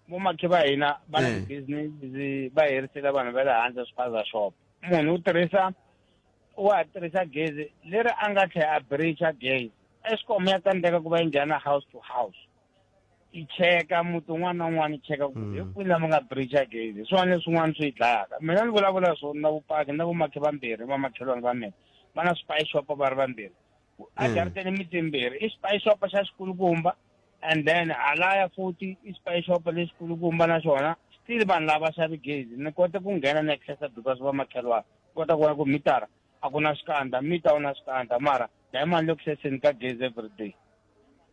Vomakhi va hina va na business va herisela vanhu va le handle swipaza shop. Munhu u tirhisa wa tirhisa gezi leri a nga tlhela a breacha gezi. Eskom ya tsandzeka ku va yi nghena house to house. Yi cheka muti wun'wana na wun'wana yi cheka ku hi kwihi lama nga breacha gezi hi swona leswin'wana swi yi dlayaka mina ni vulavula swona na vupaki na vomakhi vambirhi vamakhelwani va mina va na spice shop va ri vambirhi a jarateni miti yimbirhi i spice shop xa xikulukumba and then halaya futhi i spice shop lexikulukumba na xona still vanhu lava xavi gezi ni kote ku nghena ni accessa because vamakhelwani kota ku vona ku mitara a ku na xikandza mita wu na xikandza mara dayimani le ku xexeni ka gezi everyday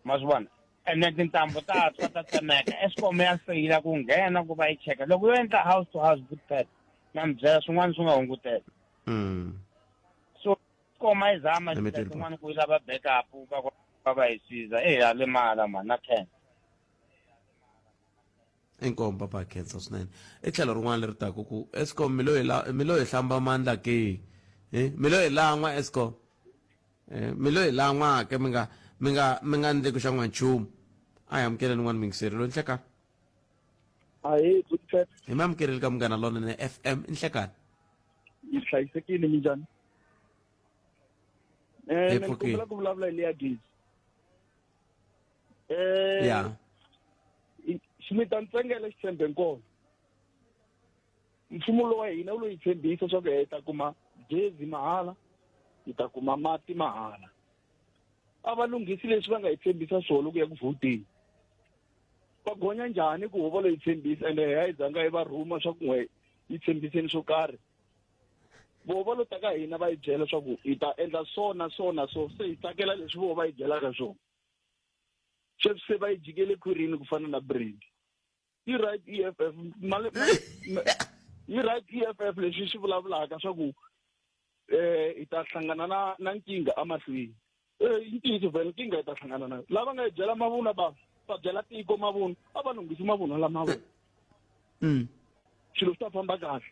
ma swi vona ene tintambu ta tshwa ta tsemeka Eskom ya feyila ku nghena ku va yi cheka loko yo endla house to house bootpad na mi byela swin'wana swi nga hunguteka so Eskom a yi zama tin'wana ku yi lava backup va va va yi siza e ya limala mani na ten inkomu papa khensa swinene i tlhelo rin'wana leri taka ku Eskom mi lo hi mi lo hi hlamba mandla ke eh mi lo hi lan'wa Eskom eh mi lo hi lan'wa ke mi nga mi nga mi nga ndli ku xa n'wanchumu a hi amukeleni n'wana mingiseri loyi nhlekani Ahee, good chat. Hi mi amukeleli ka Munghana Lonene FM nhlekani. Yi hlayisekile minjhani? Eh, Hi ni pfukile. kombela ku vulavula hi leya gezi. Eh, Ya. xi ntsengele xi tshembe nkona. Mfumo lowu wa hina wu lo yi tshembisa swa ku hi ta kuma gezi mahala, hi ta kuma mati mahala. A va lunghisi leswi va nga hi tshembisa swona loko ya ku vhoteni. Va gonya njhani ku ho va lo yi tshembisa ende hi ya hi zanga hi va rhuma swa ku n'we yi tshembiseni swo karhi vo va lo ta ka hina va yi byela leswaku hi ta endla so na so na so se hi tsakela leswi vo va yi byelaka swona sweswi se va yi jikele khwirini ku fana na brandy yi right EFF mali yi right EFF leswi swi vulavulaka swa ku eh hi ta hlangana na na nkingha emahlweni eh i ntiyiso vhele nkingha hi ta hlangana nayo lava nga hi byela mavunwa va va byela tiko mavunwa a va lunghisi mavunwa lama vona swilo swi ta famba kahle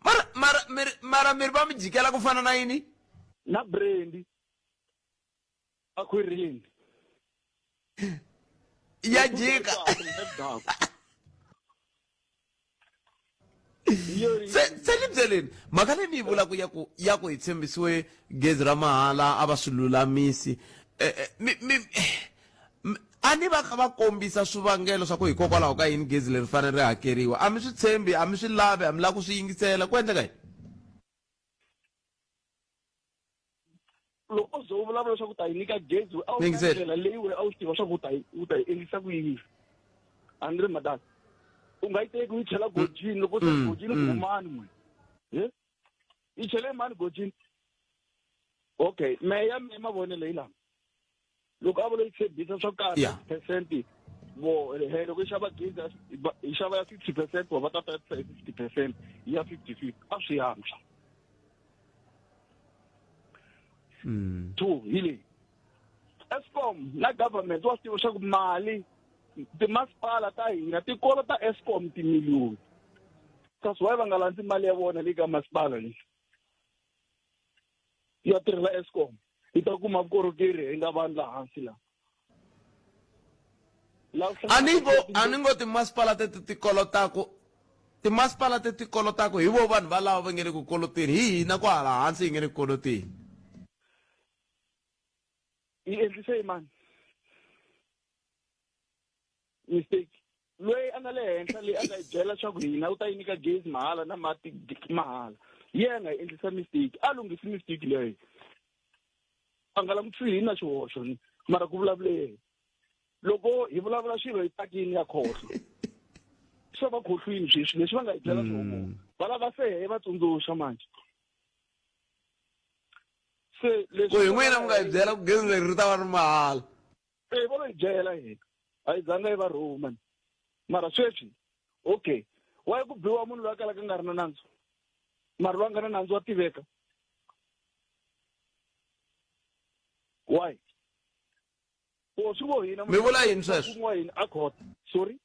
mara mara miri mara miri va mi jikela ku fana na yini na brandy akhwirini ya jika se se ni byeleni mhaka leyi mi yi vulaka ya ku ya ku hi tshembisiwe gezi ra mahala a va swi lulamisi eh, eh, mi mi a ni va kha va kombisa swivangelo swa ku hikokwalaho ka yini gezi leri fanele ri hakeriwa a mi swi tshembi a mi swi lavi a mi lavi ku swi yingisela ku endleka yini loko ze u vulavula leswaku u ta yi nyika gezi a wu ndlela leyi wena a wu swi tiva swa ku u ta yi u ta yi endlisa ku yini a ni ri madala u nga yi teki u yi chela gojini loko se gojini ku humani n'we he yi chele mani gojini okay mehe ya mehe mavonelo hi lama loko a vula yi tshembisa swo karhi percent vo he loko yi xava gezi yi xava ya 60 percent va va ta tatisa hi 50 percent ya 50 50 a swi antswa two hi leyi escom na government wa swi tiva leswaku mali timasipala ta hina ti kolota escom timiliyoni kasi why va nga landzi mali ya vona leyi ka masipala leyi ya tirhela escom yi ta kuma vukorhokeri hi nga vanhu laha hansi laha a ni ngo a ni ngo timasipala teti ti kolotaku timasipala teti kolotaku hi vo vanhu valava va nge le ku koloteni hi hina kwahala hansi hi nge le ku koloteni yi endlise hi mani mistake loyi a nga le henhla leyi a nga yi byela leswaku hina u ta yi nyika gezi mahala na mati mahala yena a nga yi endlisa mistake a lunghisi mistake leyo a nga langutisi hi na xihoxo mara ku vulavule yena loko hi vulavula swilo hi pakini ya khohlo swa va khohlwini sweswi leswi va nga hi byela swona va lava se he va tsundzuxa manje se leswi ku hi n'wina mi nga hi byela ku gezi leri ri ta va ri mahala e vo lo hi byela hina a yi zanga yi va rhuma mara sweswi okay wa ku biwa munhu loyi a kalaka nga ri na nandzu mara loyi a nga na nandzu wa tiveka why o swi ngo hina mi vula yini sweswo wa hina a court sorry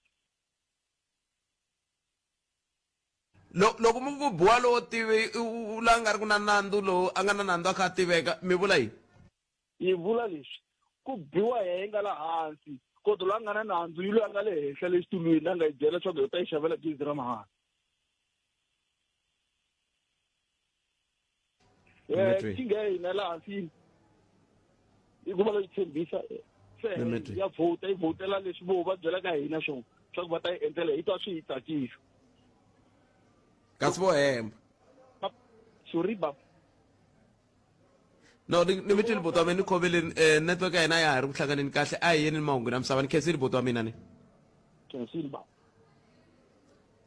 loko mi ku biwa lowo tive la nga ri ku na nandzu lowu a nga na nandzu a kha a tiveka mi vula yini Yi vula leswi, Ku biwa hehe nga la hansi, kodwa loyi a nga na nandzu yi loyi a nga le henhla le xitulwini la nga yi byela leswaku hi ta yi xavela gezi ra mahala. Nkingha ya hina la hansi yini? I ku va loyi tshembisa se ya vhota yi vhotela leswi vo va byelaka hina swona swa ku va ta yi endlela hi twa swi hi tsakisa. Kasi vo hemba. Sorry baba. No ni ni mi twile buti wa mina ni khomeleni eh, network ya hina ya ha ri ku hlanganeni kahle a hi yeni ni mahungu na misava ni khensile buti wa mina ni khensile baba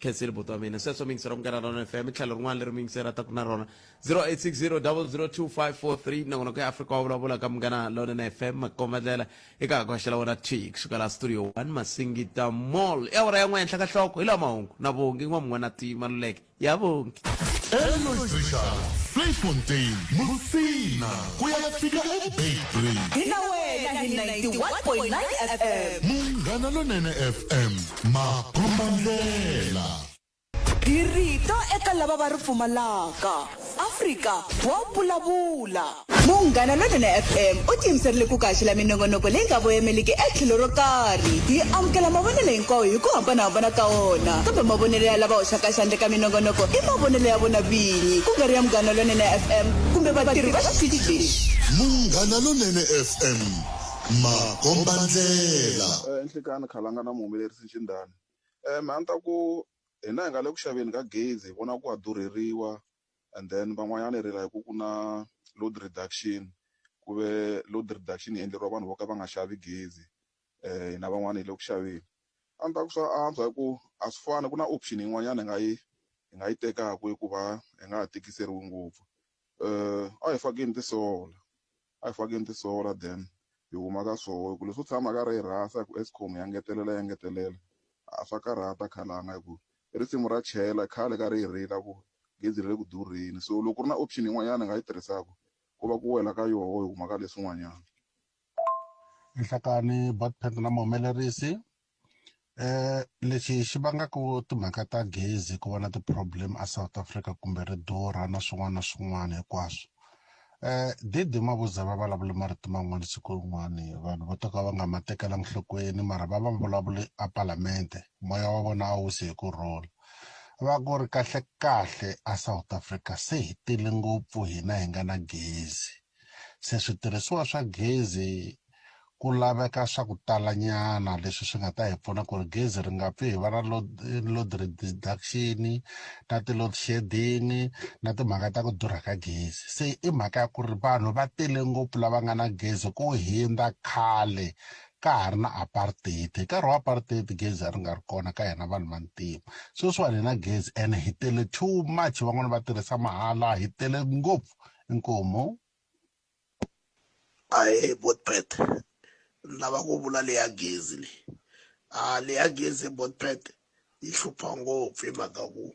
khensile buti wa mina sweswo mi yingisela munghana lona fm tlhelo rin'wana leri mi yingisela taku na rona 0860002543 nakona ku ya afrika wa vulavula ka munghana lonene fm makombandlela eka koxela wona t kusuka la studio 1 masingita mall i awara ya n'we henhla ka nhloko hi lawa mahungu na vongi n'wamun'wana ti maluleke ya vonke Elois Richard, Vleifontein, Musina, ku ya fika eBeitbridge. Hi na wena hi 91.9 FM. Munghana Lonene FM, makombandlela. Hi rito eka lava va ri pfumalaka. Afrika wa vulavula. Munghana Lonene FM u tiyimiserile ku kaxela minongonoko leyi nga voyemeliki etlhelo ro karhi. Hi amukela mavonelo hinkwawo hi ku hambanahambana ka wona, kambe mavonelo ya lava hoxaka xandla eka minongonoko i mavonelo ya vona vinyi, ku nga ri ya Munghana Lonene FM kumbe vatirhi va xitichi lexi. Munghana Lonene FM, makombandlela. Nhlikani Khalanga na muhumelerisi Nxindani. Mehe a ni ta ku hina hi nga le ku xaveni ka gezi hi vona ku ha durheriwa and then van'wanyana hi rila hi ku ku na load reduction ku ve load reduction yi endleriwa vanhu vo ka va nga xavi gezi um hina van'wana hi le ku xaveni a ni ta ku swa antswa hi ku a swi fani ku na option yin'wanyana hi nga yi hi nga yi tekaka ku va hi nga ha tikiseriwi ngopfu a hi fakeni ti-solar a hi fakeni ti-solar then hi huma ka swoho hi ku leswo tshama karhi hi rhasa hi ku Eskom ya ngetelela ya ngetelela a swa karhata khalanga hi ku i risimu ra chela khale ka ri hi rila ku gezi ri le ku durheni so loko ku ri na option yin'wanyana hi nga yi tirhisaka ku va ku wela ka yoho hi huma ka leswin'wanyana. Nhlakani Botpet na muhumelerisi eh lexi xi vangaka timhaka ta gezi ku va na ti-problem a South Africa kumbe ri durha na swin'wana na swin'wana hinkwaswo eh Didi Mabuza va vulavule marito man'wana siku rin'wani vanhu vo to ka va nga ma tekelanga nhlokweni mara va va vulavule a palamende moya wa vona a wu se hi ku rhula va ku ri kahle kahle a South Africa se hi tele ngopfu hina hi nga na gezi Se switirhisiwa swa gezi ku laveka swa ku talanyana leswi swi nga ta hi pfuna ku ri gezi ri nga pfi hi va na load, load reduction na ti-load shedding na timhaka ta ku durha ka gezi se i mhaka ya ku ri vanhu va tele ngopfu lava nga na gezi ku hundza khale ka ha ri na apartheid hi nkarhi wa apartheid gezi a ri nga ri kona ka hina vanhu vantima sweswiwani hi na gezi ene hi tele too much van'wani va tirhisa mahala hi tele ngopfu Inkomu. Ahee Botpet ni lava ku vula leya gezi leyi a leya gezi Botpet yi hlupha ngopfu hi mhaka ku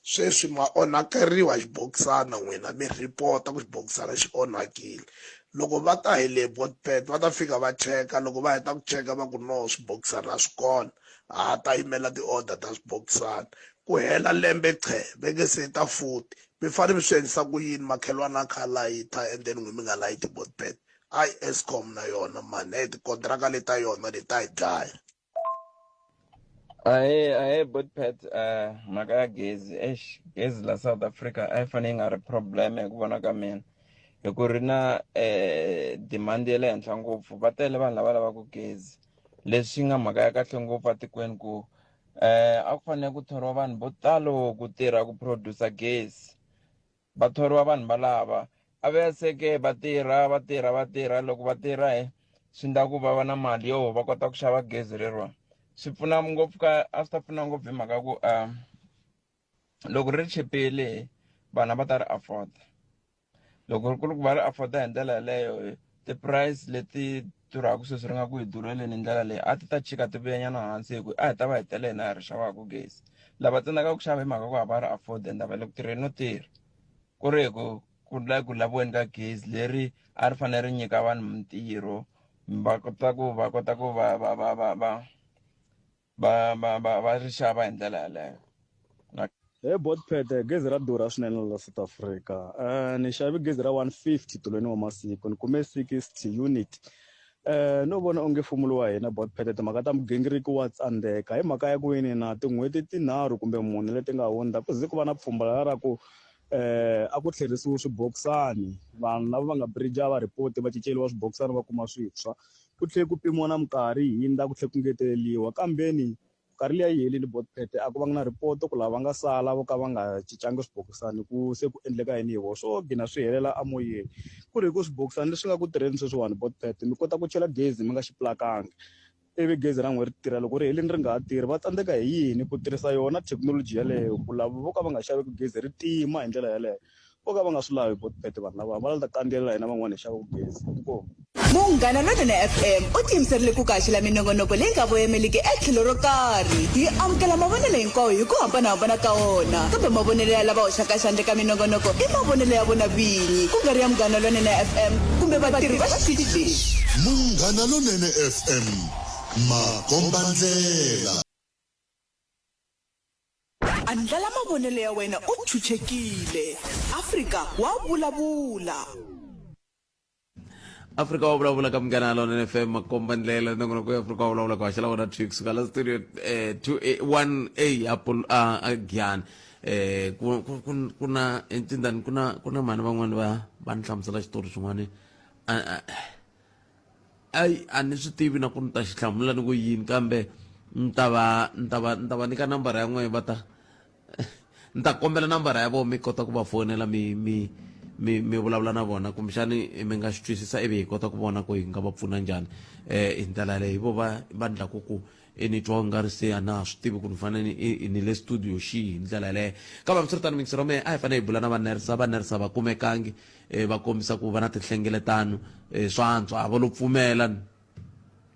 sweswi ma onhakeriwa xibokisana n'wina mi report-a ku xibokisana xi onhakile loko va ta hi le Botpet va ta fika va cheka loko va heta ku cheka va ku no swibokisana a swi kona ha ta yimela ti-order ta swibokisana ku hela lembe qhe ve nge se ta futhi mi fanele mi swi endlisa ku yini makhelwani a kha a layita and then n'wi mi nga layiti botbet ayi escom na yona mani hey tikontiraka leti ta yona leti ta hi dlaya Ahee ahee Botpet uh, mhaka ya gezi eish gezi la South Africa a yi fanele yi nga ri problem hi ku vona ka mina hi ku ri na eh, demand ya le henhla ngopfu va tele vanhu lava lavaka gezi leswi nga mhaka ya kahle ngopfu atikweni ku eh a ku fanele ku thoriwa vanhu vo talo ku tirha ku producer gezi va thoriwa vanhu valava a va ya se ke va tirha va tirha va tirha loko va tirha he swi ndla ku va va na mali yo va kota ku xava gezi leriwa swi pfuna ngopfu ka a swi ta pfuna ngopfu hi mhaka ku um loko ri chipile vanhu a va ta ri afford loko ku ri ku va ri afford-a hi ndlela yaleyo ti-price leti durhaka sweswi ri nga ku hi durheleni hi ndlela leyi a ti ta chika ti vuyanyana hansi hi ku a hi ta va hi tele hina hi ri xavaka gezi lava tsandzekaka ku xava hi mhaka ku a va ri afford and a va le ku tirheni no tirha ku ri hi ku ku la ku laviweni ka gezi leri a ri fanele ri nyika vanhu mintirho va kota ku va kota ku va va va va va va va va va ri xava hi ndlela yaleyo He Botpet gezi ra durha swinene la South Africa eh ni xave gezi ra 150 tolweni wa masiku ni kume 60 unit eh no vona onge mfumo lowa hina Botpet timhaka ta migingiriko wa tsandzeka hi mhaka ya ku yini na tin'hweti tinharhu kumbe mune leti nga hundza ku ze ku va na pfhumba la ra ku eh a ku tlherisiwi swibokisani vanhu lava va nga bridge a va report va cinceliwa swibokisani va kuma swintshwa Ku tlhe ku pimiwa na minkarhi yi hindza ku tlhe ku ngeteleriwa. Kambeni minkarhi liya yi helile Botpet a ku vanga na report ku lava va nga sala vo ka va nga cincangi swibokisani ku se ku endleka yini hi vona. Swo gina swi helela emoyeni. Ku ri hi ku swibokisani leswi nga ku tirheni sweswiwani Botpet mi kota ku chela gezi mi nga xi pulakanga ivi gezi ra n'wina ri tirha loko ri helini ri nga ha tirhi. Va tsandzeka hi yini ku tirhisa yona thekinoloji yeleyo ku lava vo ka va nga xaveki gezi ri tima hi ndlela yeleyo. Vo ka va nga swi lavi Botpet vanhu lava va la ta kandziyela hina van'wana hi xavaku gezi. Inkomu. Munghana Lonene FM u tiyimiserile ku ku haxela minongonoko leyi nga voyemeliki etlhelo ro karhi. Hi amukela mavonelo hinkwawo hi ku hambana-hambana ka wona, kambe mavonelo ya lava hoxaka xandla eka minongonoko i mavonelo ya vona vinyi, ku nga ri ya Munghana Lonene FM kumbe vatirhi va xitichi lexi. Munghana Lonene FM, makombandlela. Andlala mavonelo ya wena u chuchekile. Afrika wa vulavula. Afrika wa vulavula ka Munghana Lonene FM makomba ndlela nongonoko ya Afrika wa vulavula ku haxela wona Twix kusuka la studio eh, 2A 1A Apple a a Giyani eh ku ku ku- ku na entindani ku na ku na mhani van'wani va va ni hlamusela xitori xin'wani a a- Ayi a ni swi tivi na ku ni ta xi hlamula ni ku yini kambe ni ta va ni ta va ni ta va nyika nambara ya n'wehe va ta ni ta kombela nambara ya vona mi kota ku va fonela mi mi mi mi vulavula na vona kumbexani mi nga xi twisisa ivi hi kota ku vona ku hi nga va pfuna njhani um hi ndlela yaleyo hi vo va va ndlaku ku e ni twa nga ri se a na ha swi tivi ku ni fanele ni ni le studio xihi hi ndlela yaleyo. Kambe hambiswiritano miyingiseri wa mehe a hi fanele hi bula na va NERSA, va NERSA va kumekangi eh, va kombisa ku va na tinhlengeletano eh, swa antswa a va lo pfumela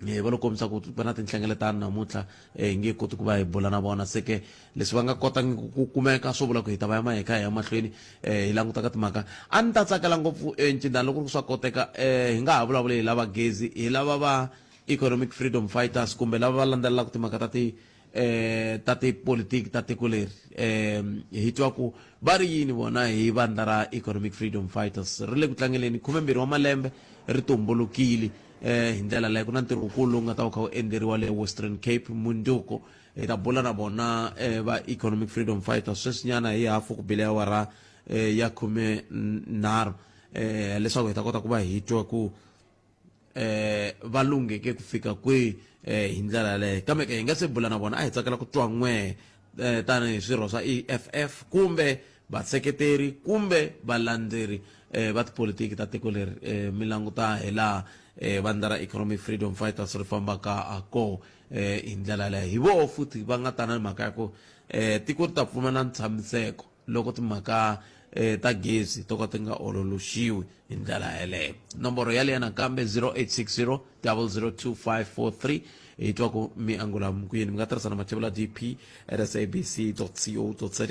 eh, va lo kombisa ku va na tinhlengeletano namuntlha eh, hi nge koti ku va hi bula na vona se ke leswi va nga kotangi ku kumeka swo vula ku hi ta va ya hi kha hi ya mahlweni eh, hi languta ka timhaka a ni ta tsakela ngopfu eh, ncindana loko ri ku swa koteka eh, hi nga ha vulavuli hi lava gezi hi lava va economic freedom fighters kumbe lava va landzelelaka timhaka ta ti eh ta tipolitiki ta tiko leri eh hi twa ku va ri yini vona hi vandla ra economic freedom fighters ri le ku tlangeleni 12 wa malembe ri tumbulukile eh hi ndlela leyi ku na ntirho wukulu lowu nga ta wu kha wu endleriwa le Western Cape mundzuku hi ta bula na vona eh, va economic freedom fighters sweswinyana hi hafu ku bile awara eh, ya 13 eh leswaku hi ta kota ku va hi twa ku eh va lungheke ku fika kwihi eh hi ndlela yaleyo kambe ke hi nga se bula na vona a hi tsakela ku twa n'we eh tanihi swirho swa EFF kumbe vaseketeri kumbe valandzeri eh va tipolitiki ta tiko leri eh mi languta hi laha eh vandla ra Economic Freedom Fighters ri fambaka ha koho eh hi ndlela yaleyo hi voho futhi va nga ta na mhaka ya ku eh tiko ri ta pfumala ntshamiseko loko timhaka eh, ta gezi to ka ti nga ololoxiwi hi ndlela yeleyo nomboro yaleyo nakambe 0860 002543 hi twa ku mi angula ku yini mi nga tirhisa na mathevula dp at sabc co za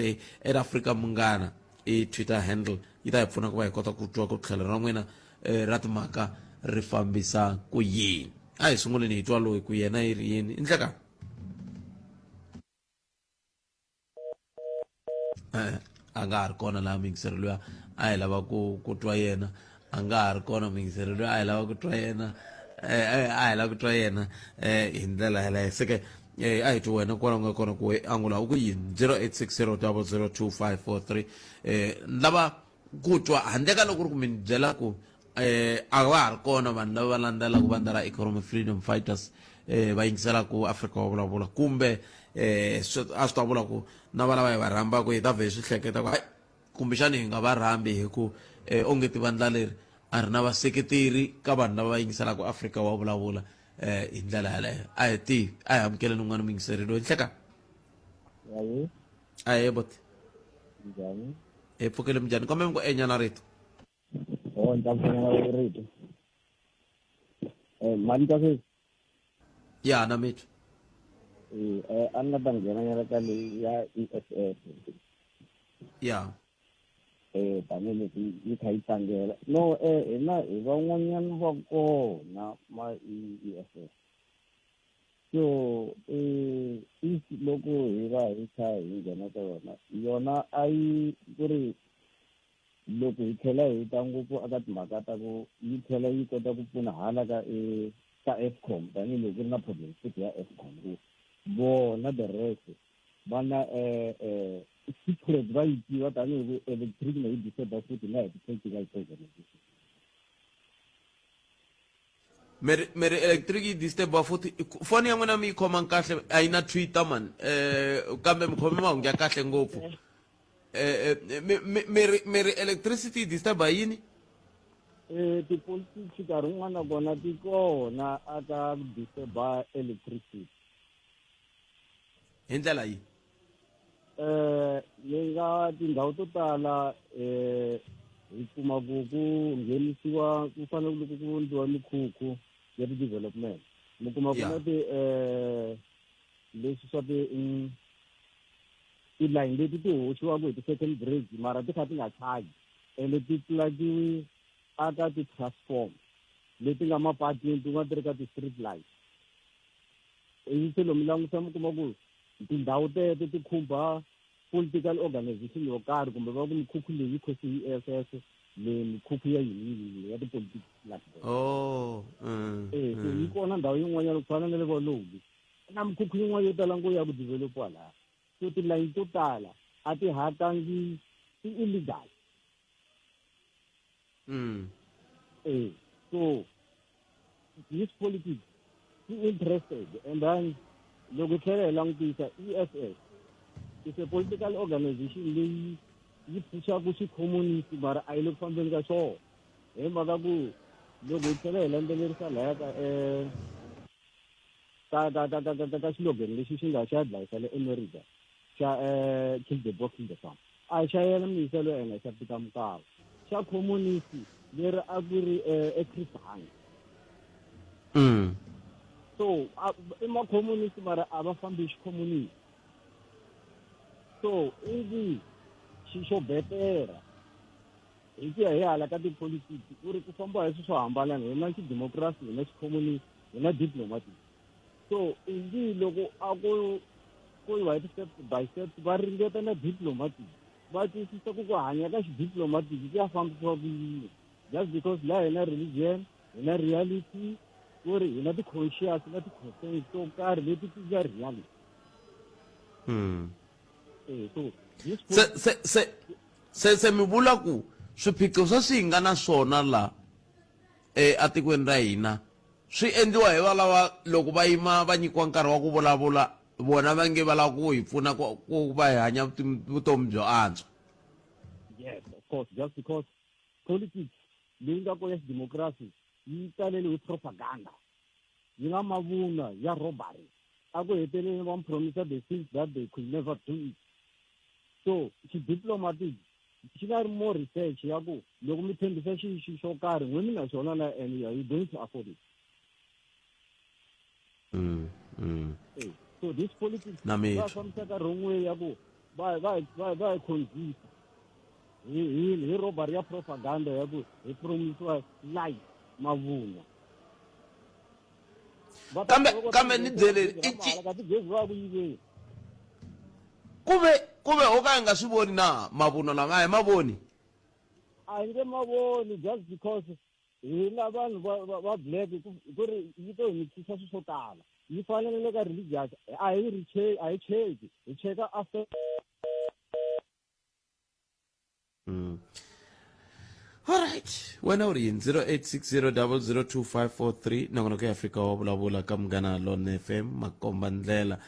at africa munghana i twitter handle yi ta hi pfuna ku va hi kota ku twa ku tlhelo ra n'wina eh, ra timhaka ri fambisa ku yini a hi sunguleni hi twa loyi ku yena yi ri yini i ndleka eh, a nga ha ri kona laha muyingiseri luya a hi lava ku ku twa yena a nga ha ri kona muyingiseri luya a hi lava ku twa yena eh, eh, a hi lava ku twa yena eh, hi ndlela yaleyo se ke eh, a hi twi wena kwala u nga kona ku angula u ku yini 0860 002543 eh, lava ku twa handle ka loko ku ri ku mi ni byela ku eh a va ha ri kona vanhu lava va landzelaka vandla ra economic freedom fighters eh va yingiselaka Afrika wa vulavula kumbe eh a swi ta vula ku na va lava hi va rhambaka hi ta vhe hi swi hleketa ku hayi kumbexani hi nga va rhambi hi ku eh onge ti vandla leri a ri na vaseketeri ka vanhu lava va yingiselaka Afrika wa vulavula eh hi ndlela yaleyo a hi tivi a hi amukeleni un'wana muyingiseri loyi nhleka Ahee boti. Njhani? Hi pfukile minjhani? Kombela mi ku enyana rito. Oh, ni ta pfuna rito. Eh, mali ta sweswi? Ya, na mitwa. Eh, eh, a ni nga ta nghena nyana ka leyi ya EFF. Ya. Eh, tanihileswi yi kha yi tlangela. No, eh, hina hi van'wanyana va kona ma EFF. So if loko hi va hi kha hi nghena ka yona yona a yi ku ri loko hi tlhela hi ta ngopfu eka timhaka ta ku yi tlhela yi kota ku pfuna hala ka e ka Eskom tanihiloko ku ri na problem futhi ya Eskom ku vona the rest va na secret va yi tiva tanihi ku electric na yi disturba futhi na hi ti-political organization. Mi ri mi ri electric yi disturb-a futhi foni ya n'wina mi yi khomangi kahle a yi na twitter man eh kambe mi khome mahungu ya kahle ngopfu eh, eh mi mi mi ri mi ri electricity yi disturb-a yini Eh tipolitiki nkarhi wun'wana na kona ti kona a ka ku disturb-a electricity hi ndlela yihi Eh ni nga tindhawu to tala eh hi kuma ku ku nghenisiwa ku fanele loko ku endliwa mikhukhu ya ti-development mi kuma ku na ti eh leswi swa ti mm, tilayini leti ti hoxiwaka hi ti-second bridge mara ti kha ti nga charge ende ti tulakiwi aka ti-transform leti nga mapatwini tin'wana ti ri ka ti-street light ivi se lomu langusa mi kuma ku tindhawu teto ti khumba political organization yo karhi kumbe va ku mikhukhu leyi yi khose hi EFF leyi mikhukhu ya yini yini ya tipolitiki like that. Oh, Eh, so yi kona ndhawu yin'wanyana ku fana na le Valongi na mikhukhu yin'wana yo tala ngopfu ya ku developiwa laha so tilayini to tala a ti hakangi ti illegal Eh, so this politics ti interested and then loko hi tlhela hi langutisa EFF is a political organization leyi yi phuxaka xikhomunisi mara a yi le ku fambeni ka xona hi mhaka ku loko hi tlhela hi landzelerisa laya ka um ka ka ka ka ka ka xilogeni lexi xi nga xa dlayisa le America xa eh kill the box in the farm a xa yena muyiselo ene xa Peter Mokaba xa communist leri a ku ri eh, eChris Hani mm. so i macommunist mara a va fambi xicommunist so ivi xi xo betera hi ku ya hi hala ka tipolitiki ku ri ku fambiwa hi swi swo hambanana hi na xidemokirasi hi na xicommunist hi na diplomatic so ingi loko a ku ku yiwa hi ti-step by step va ringeta na diplomatic va twisisa ku ku hanya ka xidiplomatic ku ya fambisiwa ku yini just because laha hi na religion hi na reality ku ri hi na ti-conscious na ti-concerns to karhi leti ti nga reality mm. eh, so se se se se se mi vula ku swiphiqo sweswi hi nga na swona la etikweni ra hina swi endliwa hi valava loko va yima va nyikiwa nkarhi wa ku vulavula vona va nge va lava ku hi pfuna ku ku va hi hanya vutomi byo antswa yes of course just because politics leyi nga ko ya xidemokirasi yi talele hi propaganda yi nga mavunwa ya robbery a ku heteleleni va promisa the things that they could never do it so xidiplomatic xi nga ri more research ya ku loko mi tshembisa xi xi xo karhi n'we mi na xona na and you are going to afford it mm, mm. Eh, so this politics Na mi va twa. fambisaka wrong way ya ku va va va va hi convince hi hi hi robbery ya propaganda ya ku hi promisiwa lies mavunwa kambe kambe ni byeleni i ci kasi gezi va ku yiveni kuve kuve ho ka hi nga swi voni na mavunwa lama a hi mavoni a hi nge mavoni just because hina vanhu va va va black ku ri yi to hi mikisa swilo swo tala yi fanele le ka religious a hi ri a hi cheki hi cheka after Mm. Alright. Wena u ri yini 0860002543 nongonoko ya Afrika wa vulavula ka Munghana Lone FM makomba ndlela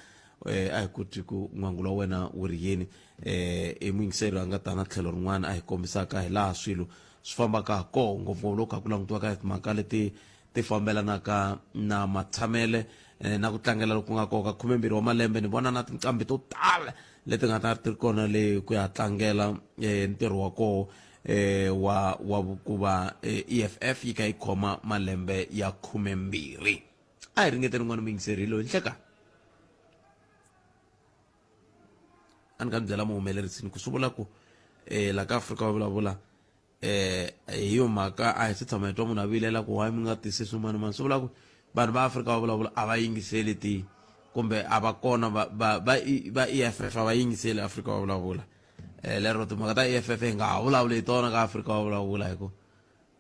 eh a hi kuti ku n'wangulo wa wena wu ri yini eh i muyingiseri a nga tana tlhelo rin'wana a hi kombisaka hi laha swilo swi fambaka ha koho ngopfungopfu loko kha ku langutiwa ka timhaka leti ti fambelanaka na matshamele eh, na ku tlangela loku nga koka 12 wa malembe ni vona na tinqambi to tala leti nga ta ti ri kona le ku ya tlangela eh, ntirho wa koho eh, wa wa ku va eh, EFF yi kha yi khoma malembe ya 12 a hi ringeteni n'wana muyingiseri hi loyi nhleka a ni ka mi byela muhumelerisi ni ku swi vula ku eh, la ka Afrika va vulavula eh hi yo mhaka a hi se tshama hi twa munhu a vilela ku why mi nga tisi swin'wana mani swi vula ku vanhu va Afrika va vulavula a va yingiseli ti kumbe a va kona va va va va EFF a va yingiseli Afrika va vulavula eh lero timhaka ta EFF hi nga ha vulavuli hi tona ka Afrika va vulavula hi ku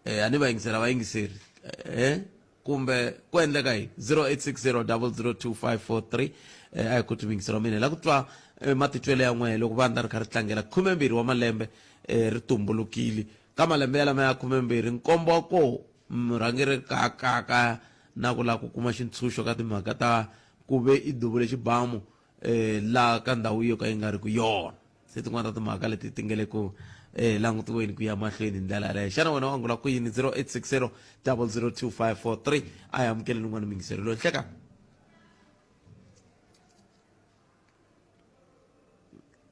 eh a ni va yingisela va yingiseri eh kumbe ku endleka yini 0860002543 eh, a hi kuti miyingiselo wa mina hi la ku twa eh, matitwelo ya n'wehe loko vandla ri kha ri tlangela 12 wa malembe eh, ri tumbulukile ka malembe yalama ya 12 nkombo wa koho murhangeri kakaka na ku lava ku kuma xintshunxo ka timhaka ta ku ve i duvule xibamu eh, la ka ndhawu yo ka yi nga ri ku yona se tin'wana ta timhaka leti ti nge le ku eh, langutiweni ku ya mahlweni hi ndlela yaleyo xana wena u angula ku yini 0860 002543 a hi amukeleni un'wana muyingiseri loyi hleka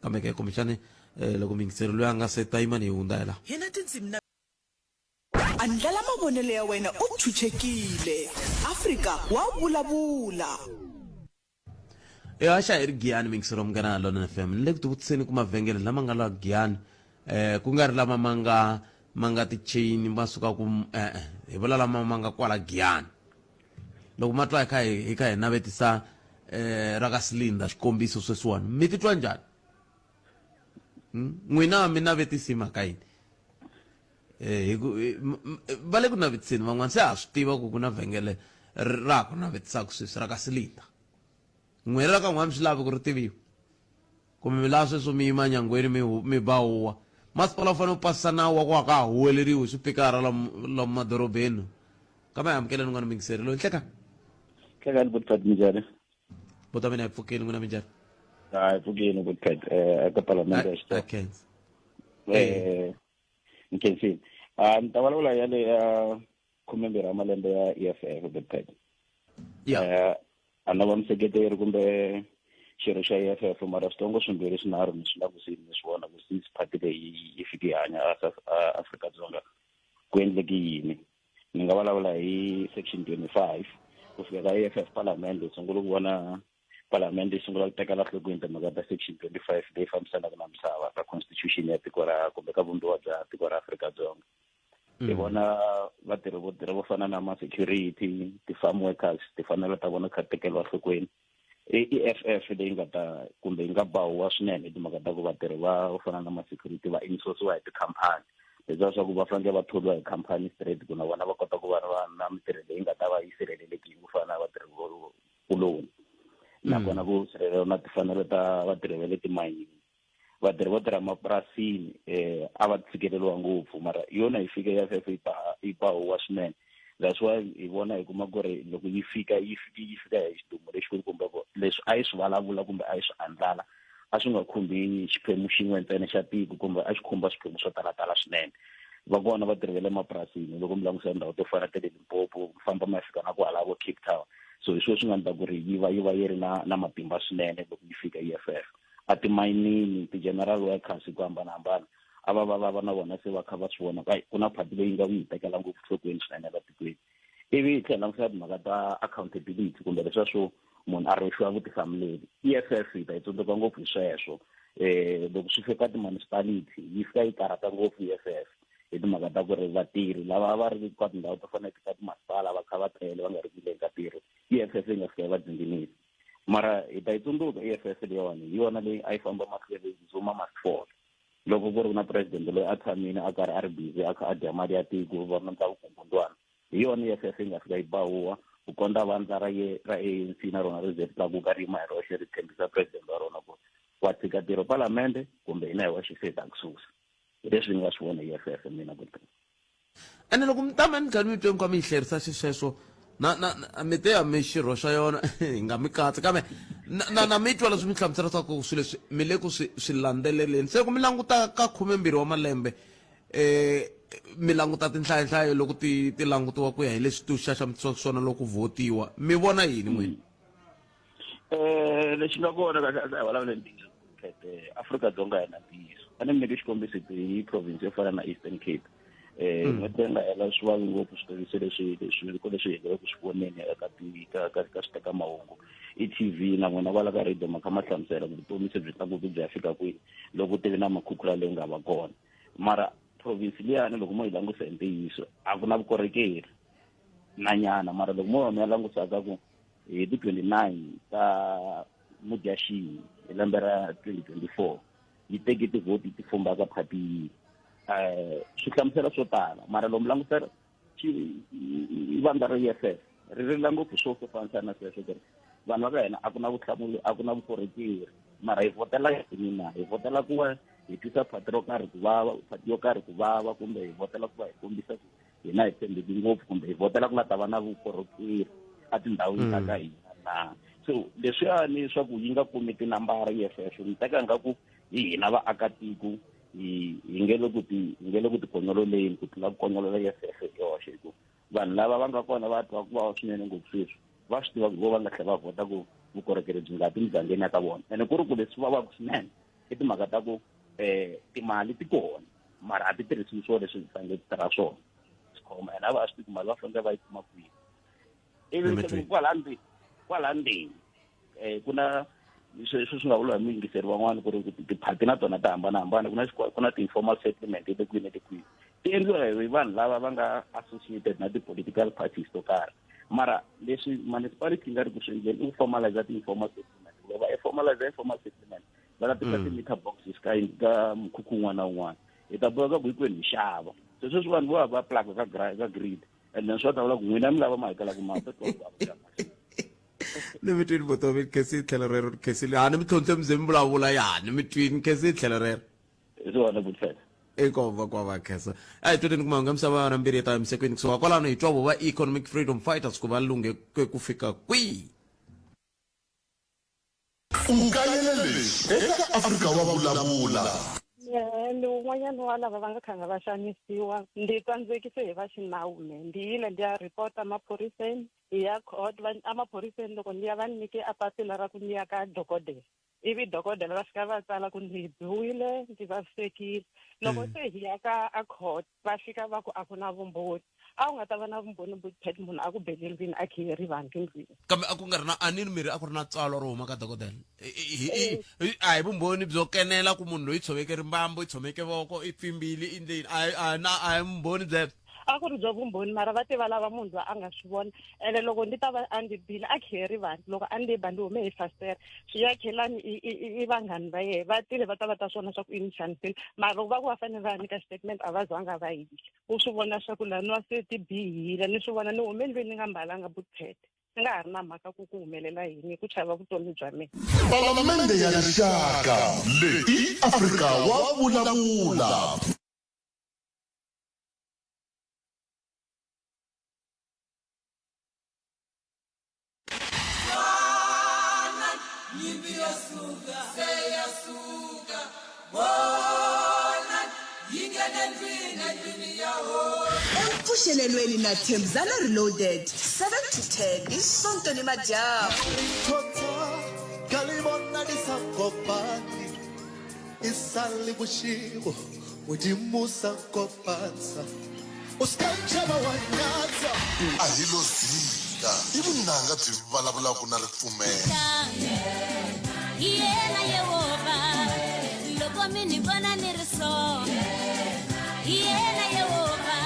kambe ke kumbexani eh, loko muyingiseri loyi a nga se ta yima ni hi hundza hi laha Hi na tindzimi na Andlala mavonelo ya wena u chuchekile. Afrika wa vulavula. E xa hi ri Giyani mingisero munghana London FM ni le ku tivutiseni ku mavhengele lama nga la Giyani eh ku nga ri lama ma nga ma nga ti-chain ma suka ku eh eh hi vula lama ma nga kwala Giyani loko ma twa hi kha hi hi kha hi navetisa eh ra ka Silinda xikombiso sweswiwani mi titwa njhani hmm? n'wina mi navetisi mhaka yini eh hi ku eh, va le ku navetiseni van'wana se ha swi tiva ku ku na vhengele ra ku navetisaka sweswi ra ka Silinda N'we ra ka n'we a mi swi lavi ku ri tiviwa kumbe mi lava sweswo mi yima nyangweni mi mi ba huwa masipala wu fanele wu pasisa nawu wa ku a ka ha huweleriwi hi swipikara lomu lomu madorobeni kambe hi amukeleni n'wana muyingiseri loyi nhleka Hlekani Butpet minjhani? Buta mina hi pfukile n'wina minjhani? Hayi pfukile Butpet eh eka palamende ya Xitsonga. Khensa. Eh nkhensile. Ah ni ta vulavula ya le ya 12 wa malembe ya EFF Butpet. Yeah. Eh A no va museketeri kumbe xirho xa EFF mara switsongo swimbirhi swinharhu ni swi langusile ni swi vona ku since party leyi yi fike yi hanya a Afrika-Dzonga ku endleke yini. Ni nga vulavula hi section 25 ku fika ka EFF Parliament hi sungule ku vona Parliament yi sungula ku tekela nhlokweni timhaka ta section 25 leyi fambisanaka na misava ka constitution ya tiko ra kumbe ka vumbiwa bya tiko ra Afrika-Dzonga. Hi vona vatirhi vo tirha vo fana na ma-security, ti-farm workers, timfanelo ta vona kha tekeriwa nhlokweni. I EFF leyi nga ta kumbe yi nga bahuwa swinene hi timhaka ta ku vatirhi va vo fana na ma-security va insourciwa hi tikhampani, leswiya swa ku va fanekele va thoriwa hi khampani straight ku na vona va kota ku va va na mintirho leyi nga ta va yi sirhelelekile ku fana na vatirhi vo kuloni, nakona ku sirhelela na timfanelo ta vatirhi va le timayini. Vatirhi vo tirha mapurasini a va tshikeleriwa ngopfu, mara yona yi fike ya FF yi ba yi ba huwa swinene. That's why hi vona hi kuma ku ri loko yi fika yi fike yi fika hi xidumo lexikulu kumbe ku leswi a yi swi vulavula kumbe a yi swi andlala a swi nga khumbi xiphemu xin'we ntsena xa tiko kumbe a xi khumba swiphemu swo talatala swinene. Va kona vatirhi va le mapurasini loko mi langutisa tindhawu to fana ta le Limpopo, mi famba mi ya fika na kwala vo Cape Town. So hi swona swi nga endla ku ri yi va yi va yi ri na na matimba swinene loko yi fika E_F_F. A timayinini, ti-general workers hi ku hambanahambana a va va va va na vona se va kha va swi vona ku ku na phati leyi nga yi tekela ngopfu nhlokweni swinene la tikweni. Ivi hi tlhela langutisa timhaka ta accountability kumbe leswiya swo munhu a rhwexiwa vutihlamuleri. E_F_F hi ta yi tsundzuka ngopfu hi sweswo. Loko swi fika ti-municipality yi fika yi karhata ngopfu E_F_F hi timhaka ta ku ri vatirhi lava va ri ka tindhawu to fana na ta timasipala va kha va tele va nga ri ku endleni ka ntirho, E_F_F yi nga fika yi va dzinginisa. Mara hi ta yi tsundzuka E_F_F leyiwani hi yona leyi a yi famba mahlweni Zuma must fall. Loko ku ri na president loyi a tshamile a karhi a ri busy a kha a dya mali ya tiko va endla vukungundzwana, hi yona E_F_F yi nga fika yi ba huwa ku kondza vandla ra ye ra A_N_C na rona ri ze ri tlakuka ri yima hi roxe ri tshembisa president wa rona ku wa tshika ntirho palamende kumbe hina hi wexe se hi ta ku susa. Hi leswi ni nga swi vona hi E_F_F mina ku Ene loko mi tama ni karhi mi twe mi yi hlerisa xisweswo na na na- mi te a mi xirho xa yona hi nga mi katsi kambe na na, na mi twa leswi mi hlamusela swa ku swilo leswi mi le ku swi swi landzeleleni se ku mi languta ka khumembirhi wa malembe eh mi languta tinhlayanhlayo loko ti ti langutiwa ku ya hi leswi ti xaxametiwaka swona loko ku votiwa mi vona yini n'wina? Lexi nga kona kahle kahle a hi vulavuleni ntiyiso Phete Afrika-Dzonga hi na ntiyiso a ni mi nyike xikombiso hi province yo fana na Eastern Cape n'hweti leyi nga hela swi vavi ngopfu switiviso leswi leswi leswi hi nga le ku swi voneni eka ti ka ka ka switekamahungu i T_V na n'wina kwala ka radio ma kha ma hlamusela ku vutomi se byi tlakuke byi ya fika kwini loko ku tive na makhukhula leyi nga va kona mara province liyani loko mo yi langusa hi ntiyiso a ku na vukorhokeri na nyana mara loko mo va mi ya langusa ka ku hi ti 29 ta Mudyaxihi hi lembe ra 2024 yi teke tivhoti ti fumba ka phati yihi swi hlamusela swo tala mara loko mi langusa vandla ra E_F_F ri rila ngopfu swo swo fanisa na sweswo ku ri vanhu va ka hina a ku na vuhlamuli a ku na vukorhokeri mara hi vhotela yini na hi vhotela ku va hi twisa phati ro karhi ku vava phati yo karhi ku vava kumbe hi vhotela ku va hi kombisa ku hina hi tshembeki ngopfu kumbe hi vhotela ku la ta va na vukorhokeri etindhawini ta ka hina na so leswiyani swa ku yi nga kumi tinambara E_F_F ni teka nga ku hi hina vaakatiko hi hi nge le ku ti hi nge le ku tikonyololeni ku tlula ku konyolola E_F_F hi yoxe hi ku vanhu lava va nga kona va twa ku vava swinene ngopfu sweswi va swi tiva ku vo va nga tlhela va vhota ku vukorhokeri byi nga ti migangeni ya ka vona ene ku ri ku leswi vavaka swinene i timhaka ta ku timali ti kona mara a ti tirhisiwi swona leswi hi fanele ti tirha swona xikhoma ene a va swi tivi mali va fanele va yi kuma kwihi ivi kwala ndzeni kwala ndzeni ku na sweswi swi nga vuriwa hi muyingiseri van'wana ku ri tiphati na tona ta hambanahambana ku na ku na ti-informal settlement le kwini le kwini ti endliwa hi vanhu lava va nga associated na ti-political parties to karhi mara leswi municipality yi nga ri ku swi endleni i ku formalize ti-informal settlement loko va formalize informal settlement va ta tisa ti-meter boxes ka ka mukhukhu wun'wana na wun'wana hi ta boheka ku hinkwenu hi xava se sweswi vanhu vo va plug ka ka grid and then swa ta vula ku n'wina mi lava ma hakelaka mali ta twa ku vava ni mi twini vutomi ni khensile tlhelo rero ni khensile ha ni mi tlhontlhe mi ze mi vulavula ya ni mi twini ni khensile tlhelo rero hi swona good fela inkomba kwa va khensa a hi tweleni ku mahungu ya misava ya nambirhi ta emisekweni kusuka kwalano hi twa vo va economic freedom fighters ku va lungheke ku fika kwihi. U kayele leswi eka Afrika wa Vulavula. Mehe. Mehe ni wun'wanyana wa lava va nga khanga va xanisiwa ndzi tsandzekise hi va xinawu mehe ndzi yile ndzi ya report emaphoriseni hi ya court va emaphoriseni loko ndzi ya va ni nyike a papila ra ku ndzi ya ka dokodela ivi dokodela va fika va tsala ku ndzi biwile ndzi vavisekile loko se hi ya ka a court va fika va ku a ku na vumbhoni a wu nga ta va na vumbhoni but munhu a ku bele ndlwini a khiye rivanti ndlwini kambe a ku nga ri na a ni ri miri a ku ri na tsalwa ro huma ka dokodela a hi vumbhoni byo kenela ku munhu loyi tshoveke rimbambu i tshomeke voko i pfimbile i ndleni a na a hi vumbhoni byebyo a ku ri byo vumbhoni mara va tiva lava munhu loyi a nga swi vona ene loko ndi ta va a ndzi bile a khiye rivanti loko a ndzi ba ndi hume hi fasitere swi ya khelani i vanghani va yehe va tile va ta va ta swona swa ku i ni xanisile mara loko va ku va fanele va ya nyika statement a va zanga va yile u swi vona swa ku laniwa se ti bihile ni swi vona ni hume ndlwini ni nga mbalanga buthete ni nga ha ri na mhaka ku ku humelela yini ku chava vutomi bya mina. Palamende ya Rixaka leyi i Afrika wa vulavula. Empfuxelelweni na Thembzana Reloaded 7 to 10 hi Sonto ni madyambu. Ka le bona di sa kopane e sa le bošego modimo sa kopantsha o se ka ntšhaba wa nyatsa a hi lo zika i vunanga byi vulavulaka na ripfumelo Hi yena Yehovha loko mi ni vona ni ri so hi yena Yehovha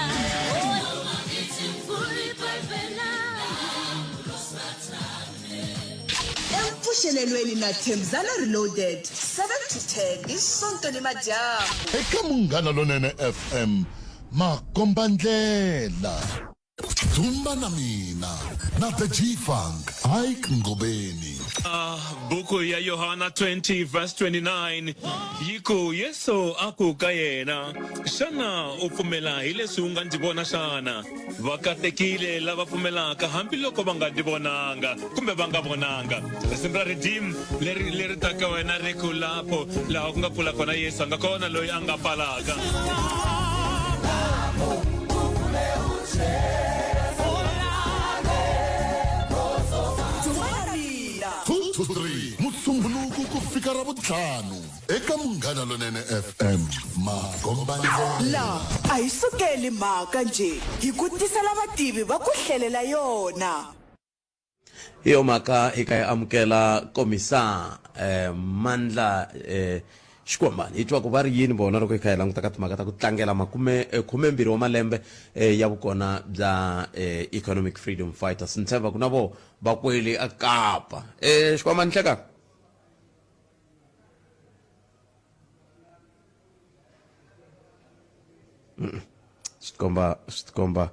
Empfuxelelweni na Thembzana Reloaded 7 to 10 hi Sonto ni madyambu. Eka Munghana Lonene FM makombandlela. Dzumba na mina na The G-Funk Ike Ngobeni. Buku ya Yohana 20 verse 29 yi ku, Yesu a ku ka yena, Xana u pfumela hi leswi u nga ndzi vona xana? Va katekile lava pfumelaka hambiloko va nga ndzi vonanga kumbe va nga vonanga. Risimu ra Redeem leri leri taka wena ri ku lapho laha ku nga pfula kona Yesu a nga kona loyi a nga pfalaka. 2 to 3 Musumbhunuku ku fika Ravuntlhanu eka Munghana Lonene FM Magombandlela. La a hi sukeli mhaka njhe hi ku tisela vativi va ku hlelela yona. Hi yo mhaka hi ka hi amukela komisa eh, Mandla eh, Xikwambani hi twa ku va ri yini vona loko hi kha hi languta ka timhaka ta ku tlangela makume eh, khumembirhi wa malembe eh, ya vukona bya eh, Economic Freedom Fighters ni tshemba ku na vo va kwele a Kapa eh, Xikwambani hleka swi tikomba swi tikomba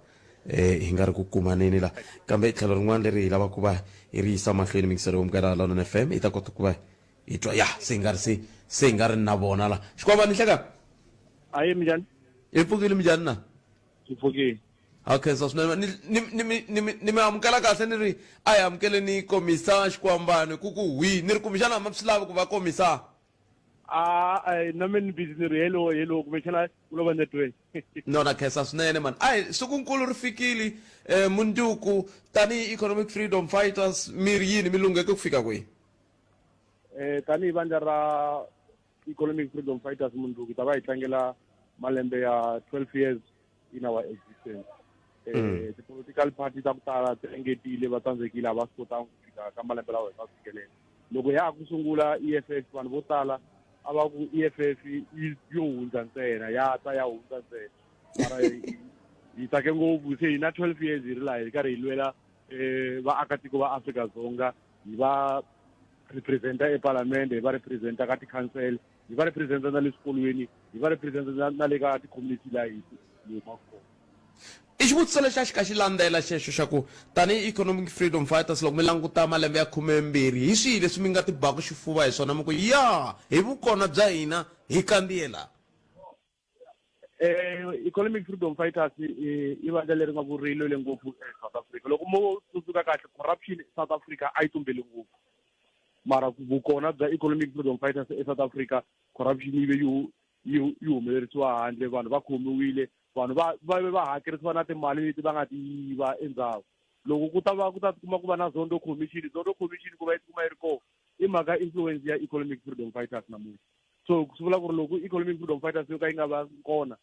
eh hi nga ri ku kumaneni la kambe tlhelo rin'wana leri hi lava ku va hi ri yisa mahlweni mingiselo wa Munghana Lonene FM hi ta kota ku va hi twa ya se hi nga ri se se hi nga ri na vona la xikwava ni hleka ayi minjhani hi pfukile minjhani na hi pfukile ha khensa swinene ni ni ni mi ni mi ni mi amukela kahle ni ri a hi amukeleni komisa xikwambani ku ku hwi ni ri kumbexana ma swi lavi ku va komisa a a na mina ni busy ni ri hello hello kumbexana ku lova network no na khensa swinene mani a hi sikunkulu ri fikile um munduku tanihi economic freedom fighters mi ri yini mi lungheke ku fika kwihi eh tanihi vandla ra economic freedom fighters munduku hi ta va hi tlangela malembe ya 12 years in our existence eh mm. ti-political party ta ku tala ti ringetile va tsandzekile a va swi kotanga ku fika ka malembe lawa hi nga fikelela loko ya ha ku sungula e f f vanhu vo tala a va ku e f f yo hundza ntsena ya ta ya hundza ntsena mara hi tsake ngopfu se hi na 12 years hi ri laha hi karhi hi lwela um vaakatiko va Afrika-Dzonga hi va representa epalamende hi va representa ka ti-council hi va representa na le swikolweni hi va representa na, na le ka ti-community laha hi hi humaka kona i xivutiso lexi a xi ka xi landzela xexo xa ku tanihi economic freedom fighters loko mi languta malembe ya khumembirhi hi swihi leswi mi nga tibaku xifuva hi swona mi ku ya hi vukona bya hina hi kandziye laha eh economic freedom fighters i vandla leri nga ku ri lwele ngopfu eSouth Africa loko mo tsundzuka kahle corruption South Africa a yi tumbele ngopfu mara vukona bya economic freedom fighters eSouth Africa corruption yi ve yi yi yi humelerisiwa handle vanhu va khomiwile vanhu va va ve va hakerisiwa na timali leti va nga ti yiva endzhaku loko ku ta va ku ta kuma ku va na zondo commission zondo commission ku va yi tikuma yi ri kona i mhaka influence ya economic freedom fighters namuntlha so swi vula ku ri loko economic freedom fighters yo ka yi nga va kona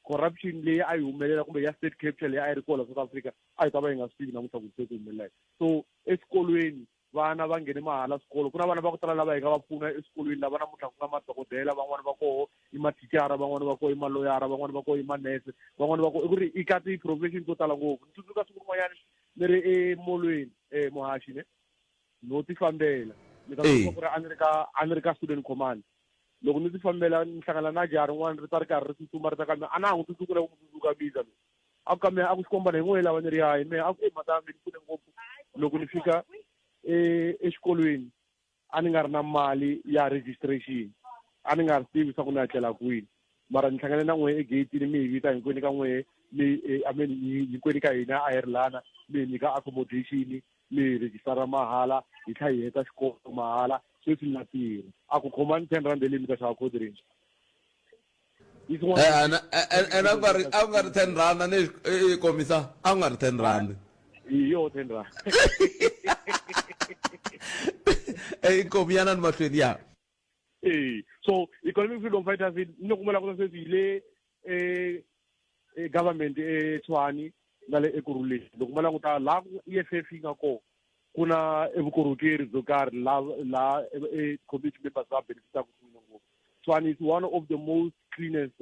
corruption leyi a yi humelela kumbe ya state capture leyi a yi ri kona South Africa a yi ta va yi nga swi tivi namuntlha ku se ku humelela so eswikolweni vana va nghene mahala swikolo ku na vana va ku tala lava hi nga va pfuna eswikolweni lava namuntlha ku nga madokodela van'wani va koho i mathicara van'wani va koho i maloyara van'wani va koho i manese van'wani va koho i ku ri i ka ti-profession to tala ngopfu ni tsundzuka siku rin'wanyana ni ri emolweni um muhaxi ne no ti fambela ni ta ku ri a ni ri ka a ni ri ka student command loko ni ti fambela ni hlangana na jaha rin'wana ri ta ri karhi ri tsutsuma ri ta ka mina a na ha n'wi tsundzuki na ku n'wi tsundzuka biza loyi a ku ka mehe a ku xikombana hi n'we lava ni ri hayi mehe a ku e mhaka mi ni pfune ngopfu loko ni fika exikolweni a ni nga ri na mali ya registration a ni nga ri tivi swa ku ni ya tlela kwini mara ni hlangane na n'we egeyitini mi hi vita hinkwenu ka n'we mi I mean hinkwenu ka hina a hi ri lana mi hi nyika accommodation mi hi rejistara mahala hi tlha hi heta xikolo mahala sweswi ni na tirha a ku khomani 10 rand leyi mi ta xava cold drink ene a ku nga ri 10 rand a ni yi komisa a ku nga ri 10 rand hi yo 10 rand inkomu yana ni mahlweni ya eh so economic freedom fighters ni kumela ku sweswi hi le eh government eTshwane na le Ekurhuleni loko ma languta laha EFF yi nga kona ku na evukorhokeri byo karhi la la e community members va benefitaka swinene ngopfu Tshwane is one of the most cleanest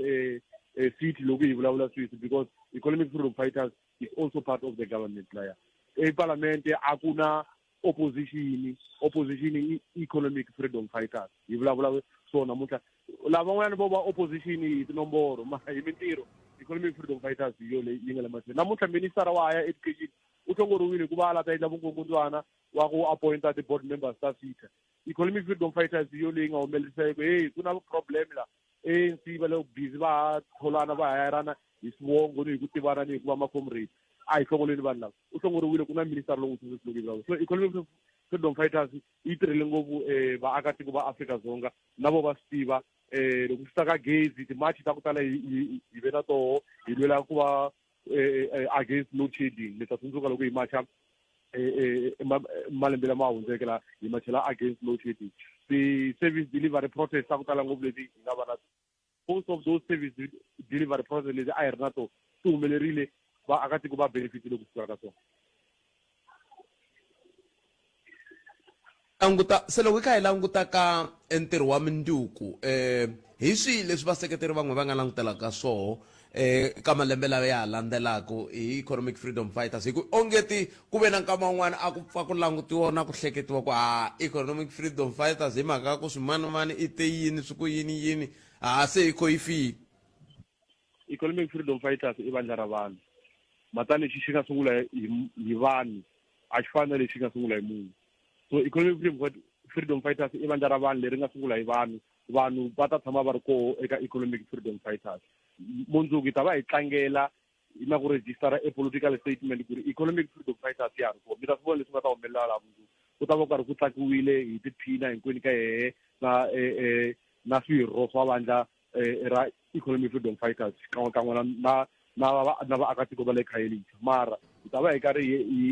city loko hi vulavula sweswi because economic freedom fighters is also part of the government laya epalamente a ku na opposition opposition i economic freedom fighters hi vulavula swona namuntlha lavan'wanyana vo va opposition hi tinomboro mara hi mintirho economic freedom fighters hi yo leyi yi nga le mahlweni namuntlha minister wa higher education u hlongoriwile hikuva a la ta endla vukungundzwana wa ku appointa ti-board members ta SETA economic freedom fighters hi yo leyi nga humelerisa ku hey ku na problem la ANC va le busy va ha tholana va hayarana hi swivongo ni hi ku tivana ni hi ku va ma-comrade a hi hlongoleni vanhu lava u hlongoriwile ku na minister lowu sweswi so economic freedom fighters yi tirhele ngopfu um vaakatiko va Afrika-Dzonga na vo va swi tiva um loko swi ta ka gezi timachi ta ku tala hi ve na toho hi lwela ku va against load shedding ni ta tsundzuka loko hi macha malembe lama hundzeke la hi machela against load shedding ti-service delivery protest ta ku tala ngopfu leti hi nga va na most of those service delivery process leti a hi ri na to ti humelerile vaakatiko va benefitile ku sukela ka swona languta se loko hi kha hi languta ka ntirho wa minduku um hi swihi leswi vaseketeri van'we va nga langutelaka swoho um ka malembe lawa ya ha landzelaka hi economic freedom fighters hi ku ongeti ku ve na nkama wun'wana a ku pfa ku langutiwa na ku hleketiwa ku ha economic freedom fighters hi mhaka ya ku swimanimani i te yini swi ku yini yini ha se yi kho yi file economic freedom fighters i vandla ra vanhu mata lexi xi nga sungula hi hi vanhu a xi fani na lexi nga sungula hi munhu so economic freedom, freedom fighters i vandla ra vanhu leri nga sungula hi vanhu vanhu va ta tshama va ri koho eka economic freedom fighters mundzuku hi ta va hi tlangela na ku rejistara e political statement ku ri economic freedom fighters ya ha ri kona mi ta swi vona leswi nga ta humelela laha mundzuku ku ta va ku karhi ku tlakiwile hi tiphina hinkwenu ka hehe na na swirho swa vandla ra economic freedom fighters xikan'wekan'we na na na na vaakatiko va le Khayelitsha mara hi ta va hi karhi hi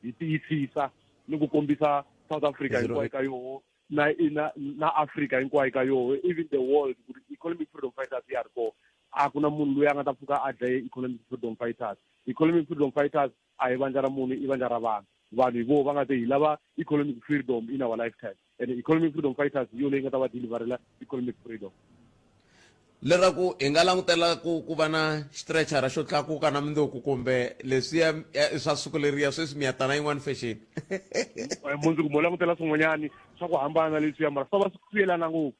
hi tiyisisa ni ku kombisa South Africa hinkwayo ka yoho na na na Africa hinkwayo ka yoho even the world ku ri economic freedom fighters ya ri kona a ku na munhu loyi a nga ta pfuka a dlaye economic freedom fighters economic freedom fighters a hi vandla ra munhu i vandla ra vanhu vanhu hi voho va nga te hi lava economic freedom in our lifetime and economic freedom fighters hi yo leyi nga ta va deliverela economic freedom leraku hi nga langutela ku ku va na xitretchara xo tlakuka na mundzuku kumbe leswiya swa siku leriya sweswi mi ya tana yin'wana fashion mundzuku mo langutela swin'wanyani swa ku hambana leswiya mara swi ta va swi yelana ngopfu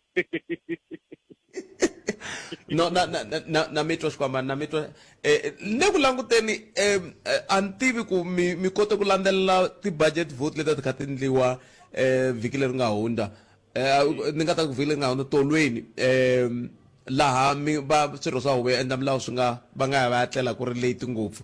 no na na na na mi twa xikwambana na mi twa eh ne ku languteni eh a ni tivi ku mi mi kote ku landzelela ti-budget vote leti a ti kha ti endliwa eh vhiki leri nga hundza eh ni nga ta ku vhiki leri nga hundza tolweni eh laha mi va swirho swa huvo yo endla milawu swi nga va nga ya va ya tlela ku ri late ngopfu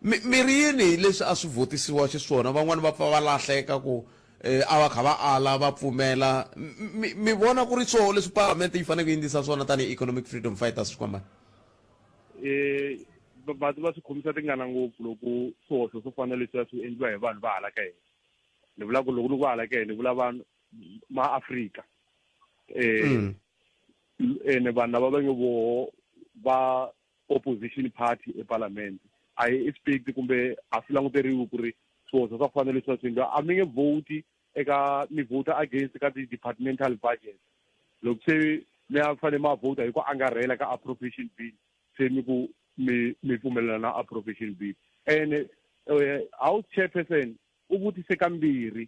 mi mi ri yini hi leswi a swi vhotisiwa xiswona van'wani va pfa va lahleka ku eh, a va kha va ala va pfumela mi, mi vona ku ri swoho leswi palamende yi fanele ku yindzisa swona tanihi economic freedom fighters xikwambana eh vati va swi khomisa tingana ngopfu loko swihoxo swo fana na leswiya swi endliwa hi vanhu va hala ka hina ni vula ku loko ni ku hala ka hina ni vula vanhu maafrika eh ene vanhu lava va nge voho va opposition party eparliament a hi expect kumbe a swi languteriwi ku ri swihoxo swa ku fana leswiya swi endliwa a mi nge vote eka mi vhota against ka ti-departmental budget loko se mi ya fanele ma vhota hi ku angarhela ka appropriation bill se mi ku mi mi pfumelelana na appropriation bill ene eh, house chairperson u vutise kambirhi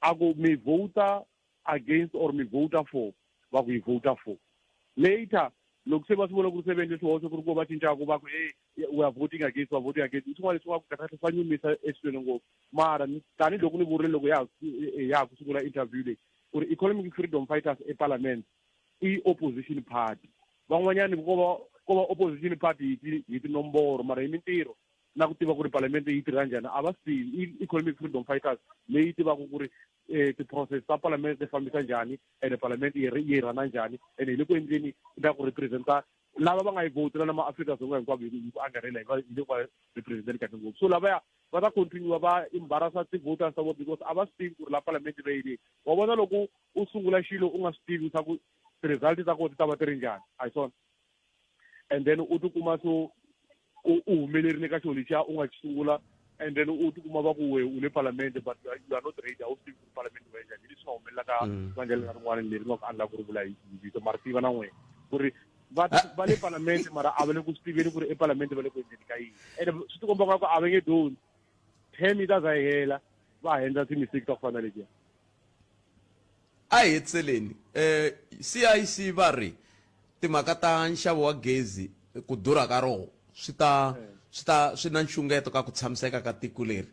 a ku mi vhota against or mi vhota for va ku hi vhota for later loko se va swi vona ku ri se va endle swihoxo ku ri ko va cincaku va ku hey we are voting against we are voting against i swin'wana leswi nga ku kahlekahle swa nyumisa eswilweni ngopfu mara tanihiloko ni vurile loko ya ya ha ku sungula interview leyi ku ri economic freedom fighters eparliament i opposition party van'wanyani ko va ko va opposition party hi ti hi tinomboro mara hi mintirho na ku tiva ku ri palamende yi tirha njhani a va swi tivi i economic freedom fighters leyi tivaka ku ri um ti-process ta palamende ti fambisa njhani ene palamende yi yi rhana njhani ene hi le ku endleni na ku representa lava va nga yi vhotela na maafrika-dzonga hinkwavo hi ku angarhela hi va hi le ku va representeni kahle ngopfu so lavaya va ta continue va embarrassa ti-voters ta vona because a va swi tivi ku ri la palamende va yini wa vona loko u sungula xilo u nga swi tivi swa ku ti-result ta kona ti ta va ti ri njhani a hi swona and then u tikuma so u humelerile ka xilo lexiya u nga xi sungula and then u tikuma va ku we u le palamende but you are not ready a wu swi tivi ku ri palamende va njhani hi leswi nga humelela ka mm. vandla leri rin'wana leri nga ku a ni lava ku ri vula hi vito mara tiva na n'wina ku ri va va le palamende mara a va le ku swi tiveni ku ri epalamende va le ku endleni ka yini ene swi tikomba nga ku a va nge dyondzi term yi ta za yi hela va ha endla ti-mistake ta ku fana na letiya a hi hetiseleni um CIC va ri timhaka ta nxavo wa gezi ku durha ka roho swi ta swi ta swi na nxungeto ka ku tshamiseka ka tiko leri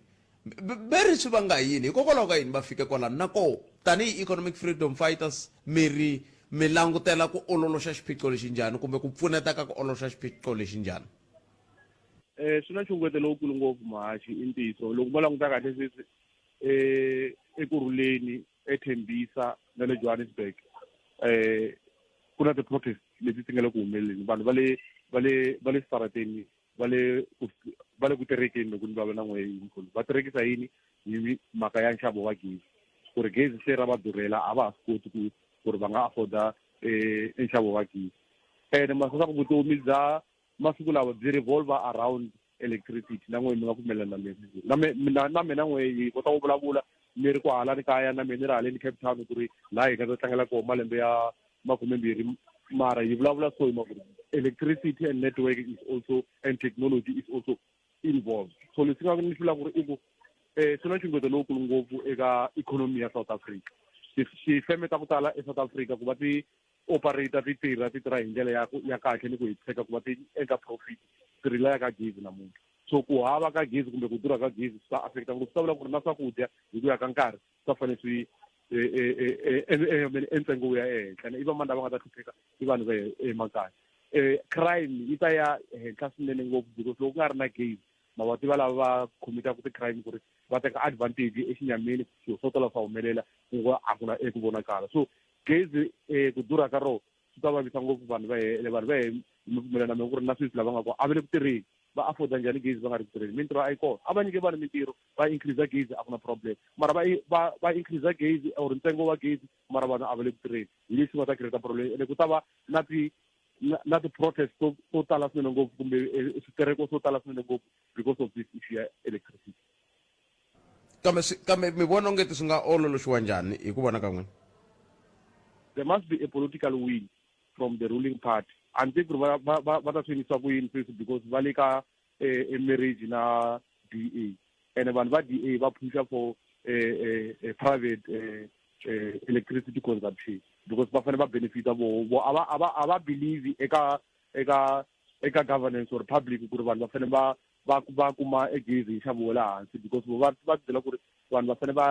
ve ri swi vanga yini hikokwalaho ka yini va fike kwalano na koho tanihi economic freedom fighters mi ri mi langutela ku ololoxa xiphiqo lexi njhani kumbe ku pfuneta ka ku ololoxa xiphiqo lexi njhani um swi na nxungeto lowukulu ngopfu muhaxi i ntiyiso loko mo languta kahle sweswi um ekurhuleni eThembisa na le Johannesburg eh ku na ti-protest leti ti nga le ku humeleleni vanhu va le va le va le switarateni va le va le ku terekeni loko ni vulavula na n'we hi mkhulu va terekisa yini hi mhaka ya nxavo wa gezi ku ri gezi se ra va durhela a va ha swi koti ku ku ri va nga afforda eh nxavo wa gezi ene masiku swa ku vutomi bya masiku lawa byi revolve around electricity na n'we mi nga pfumelelana na mina na mina na mina n'we hi kota ku vulavula mi ri kwahalani kaya na mina ni ri haleni Cape Town ku ri laha hi nga ta tlangela kona malembe ya makumembirhi mara hi vulavula so hi mhaka electricity and network is also and technology is also involved so leswi nga ni swi vulaka ku ri i ku um swi na nxungeto lowukulu ngopfu eka ikhonomi ya South Africa tifeme ta ku tala eSouth Africa ku va ti operator ti tirha ti tirha hi ndlela ya ya kahle ni ku hetiseka ku va ti endla profit ti rely ka gezi namuntlha so ku hava ka gezi kumbe ku durha ka gezi swi ta affecta ngopfu swi ta vula ku ri na swakudya hi ku ya ka nkarhi swi ta fanele swi entsengo wu ya ehenhla i vamani lava nga ta hlupheka i vanhu va emakaya um crime yi ta ya henhla swinene ngopfu because loko ku nga ri na gezi ma va tiva lava va khomitaka ti-crime ku ri va teka advantage exinyameni swilo swo tala swa humelela ku nga a ku na eku vonakala so gezi um ku durha ka rona swi ta vavisa ngopfu vanhu va he vanhu va he mi pfumelana na mina ku ri na sweswi lava nga kona a va le ku tirheni va afforda njhani gezi va nga ri ku tirheni mintirho a yi kona a va nyike vanhu mintirho va increase gezi a ku na problem mara va va va increase gezi or ntsengo wa gezi mara vanhu a va le ku tirheni hi leswi nga ta create problem ene ku ta va na ti na ti-protest to to tala swinene ngopfu kumbe eh, switereko swo tala swinene ngopfu because of this issue ya electricity kambe kambe mi vona ongeti swi nga ololoxiwa njhani hi ku vona ka n'wina there must be a political will from the ruling party a ni tivi ku ri va va va va ta swi yimisa ku yini sweswi because va le ka eh, eh, marriage na DA ene vanhu va DA va phusha for eh, eh, eh, private eh, eh, electricity consumption because va fanele va benefita vo vo a va a va a va believe eka eka eka governance or public ku ri vanhu va fanele va va va kuma e gezi hi nxavo wa le hansi because vo va va byela ku ri vanhu va fanele va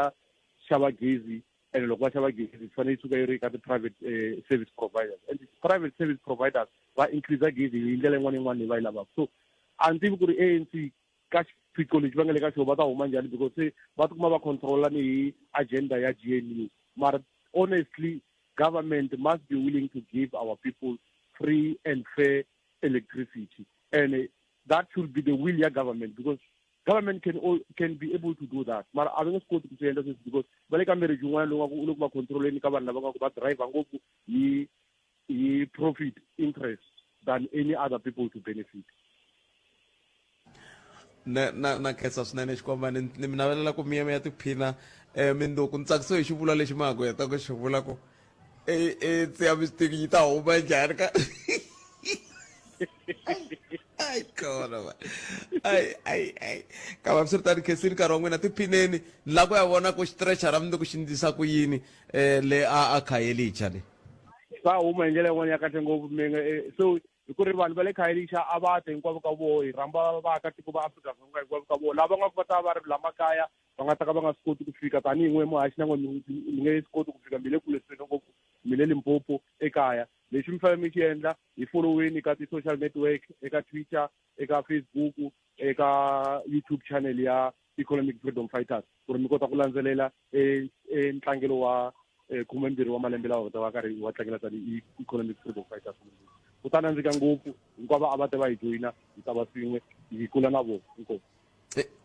xava gezi and loko va xava gezi yi fanele yi suka yi ri ka ti-private eh, service providers and private service providers va increase gezi hi ndlela yin'wana yin'wana leyi va yi lavaka so a ni tivi ku ri ANC ka xiphiqo lexi va nga le ka xona va ta huma njhani because se va tikuma va controla ni hi agenda ya G_N_U mara honestly government must be willing to give our people free and fair electricity and that should be the will ya government because government can all, can be able to do that mara a va nge swi koti ku swi endla sweswi because va le ka marriage yin'wana lowu nga ku u le ku va controleni ka vanhu lava nga ku va driver ngopfu hi hi profit interest than any other people to benefit na na na khensa swinene xikwemba ni ni mi navelela ku mi ya mi ya tiphina um minduku ni tsakisiwe hi xivulwa lexi ma ha ku heta ku xi vula ku e e tsiya mistake yi ta huma njhani ka ai kona va ai ai ai kambe swiritano khensini nkarhi wa n'wina tiphineni ni lava ku ya vona ku xitrecha ra mundzuku xi ndlisa ku yini um le a a khayelitsha le va huma hi ndlela yin'wana ya kahle ngopfu mi nga so hi ku ri vanhu va le khayelitsha a va te hinkwavo ka voho hi rhamba vaakatiko va Afrika-Dzonga hinkwavo ka voho lava nga ku va ta va ri la makaya va nga ta ka va nga swi koti ku fika tanihi n'we muhaxi na n'we mi nge swi koti ku fika mi le kule swinene ngopfu mi le Limpopo ekaya lexi mi fanele mi xi endla hi foloweni ka ti-social network eka Twitter eka Facebook eka YouTube channel ya Economic Freedom Fighters ku ri mi kota ku landzelela e, e ntlangelo wa e, khumembirhi wa malembe lawa ta va karhi wa tlangela tanihi Economic Freedom Fighters ku ta nandzika ngopfu hinkwavo a va te va hi joyina hi ta va swin'we hi kula na vona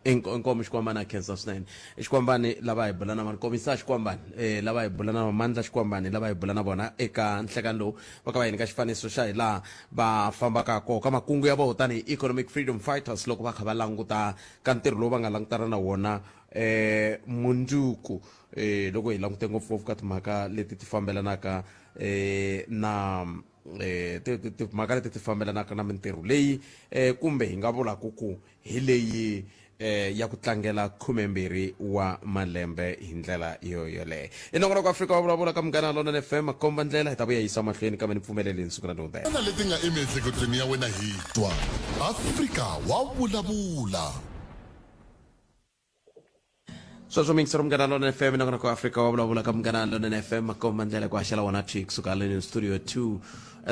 inkomu inkomu xikwambani a khensa swinene xikwambani lava hi bula na vona komisa xikwambani eh, lava hi bula na mandla xikwambani lava hi bula na vona eka nhlekani lowu va ka va hi nyika xifaniso xa hi laha va fambaka koho ka makungu ya vona tanihi economic freedom fighters loko va kha va languta ka ntirho lowu va nga langutana na wona eh mundzuku eh loko hi langute ngopfungopfu ka timhaka leti ti fambelanaka eh na eh timhaka leti ti fambelanaka na mintirho leyi eh kumbe hi nga vulaka ku hi leyi eh ya ku tlangela 12 wa malembe hi ndlela yo yoleyo i nongonoko Afrika wa vulavula ka Munghana Lonene FM makomba ndlela hi ta vuya yisa mahlweni kambe ni pfumeleleni siku ra ni Na leti nga emiehleketweni ya wena hi twa Afrika wa vulavula. Sweswo miyingisero Munghana Lonene FM nongonoko wa Afrika wa vulavula ka Munghana Lonene FM makomba ndlela ku haxela wona thwi kusuka haleni studio 2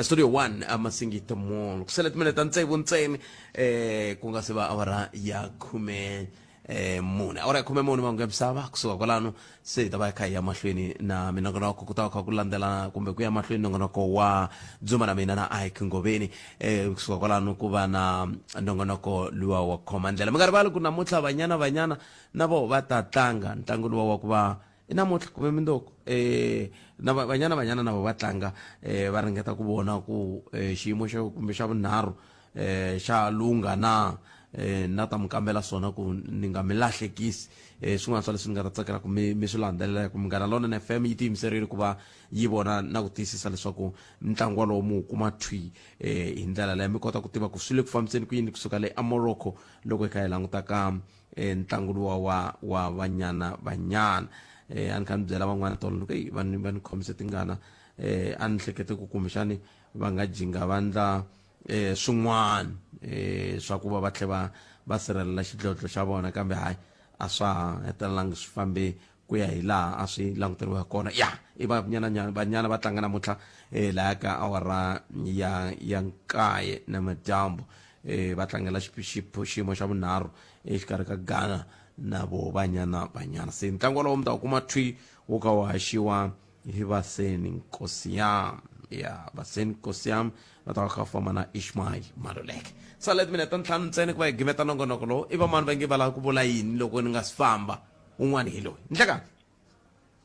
studio 1 emasingita mall ku sele timinete ta tsevu ntsena eh ku nga se va awara ya khume eh mune awara ya khume mune mahungu ya misava kusuka kwalano se hi ta va hi kha hi ya mahlweni na minongonoko ku ta va kha ku landzela kumbe ku ya mahlweni nongonoko wa dzuma na mina na Ike Ngoveni eh kusuka kwalano ku va na nongonoko luwa wa khoma ndlela mi nga rivali ku namuntlha banyana banyana na voho va ta tlanga ntlangu luwa wa ku va i namuntlha kumbe mindoko eh na banyana banyana na vo va tlanga eh va ringeta ku vona ku eh, xiyimo xa kumbe xa vunharhu eh xa lungha na eh na ta mi kambela swona ku ni nga mi lahlekisi eh swin'wana swa leswi ni nga ta tsakela ku mi mi swi landzelela ku Munghana Lonene FM yi tiyimiserile ku va yi vona na ku tiyisisa leswaku ntlangu wolowo mu wu kuma thwi eh hi ndlela leyo mi kota ku tiva ku swi le ku fambiseni ku yini kusuka le eMorocco loko hi kha hi languta ka eh, ntlangu luwa wa wa Banyana Banyana eh a ni kha ni byela van'wana tolo ni ku eyi va ni va ni khomise tingana eh a ni hlekete ku kumbexani va nga jinga va ndla eh swin'wana eh swa ku va va tlhe va va sirhelela xidlodlo xa vona kambe hayi a swa ha hetelelangi swi fambe ku ya hi laha a swi languteriwe kona ya i banyana banyana va tlanga namuntlha eh laya ka awara ya ya nkaye na madyambu eh va tlangela xiyimo xa vunharhu exikarhi ka Ghana na vo banyana banyana se ntlangu wolowo mi ta wu kuma thwi wu ka wu haxiwa hi Vaseni Nkosiyam ya Vaseni Nkosiyam va ta va kha famba na Ishmael Maluleke sale timinete ta ntlhanu ntsena ku va hi gimeta nongonoko lowu i vamani va nge va lava ku vula yini loko ni nga si famba un'wana hi loyi nhlekani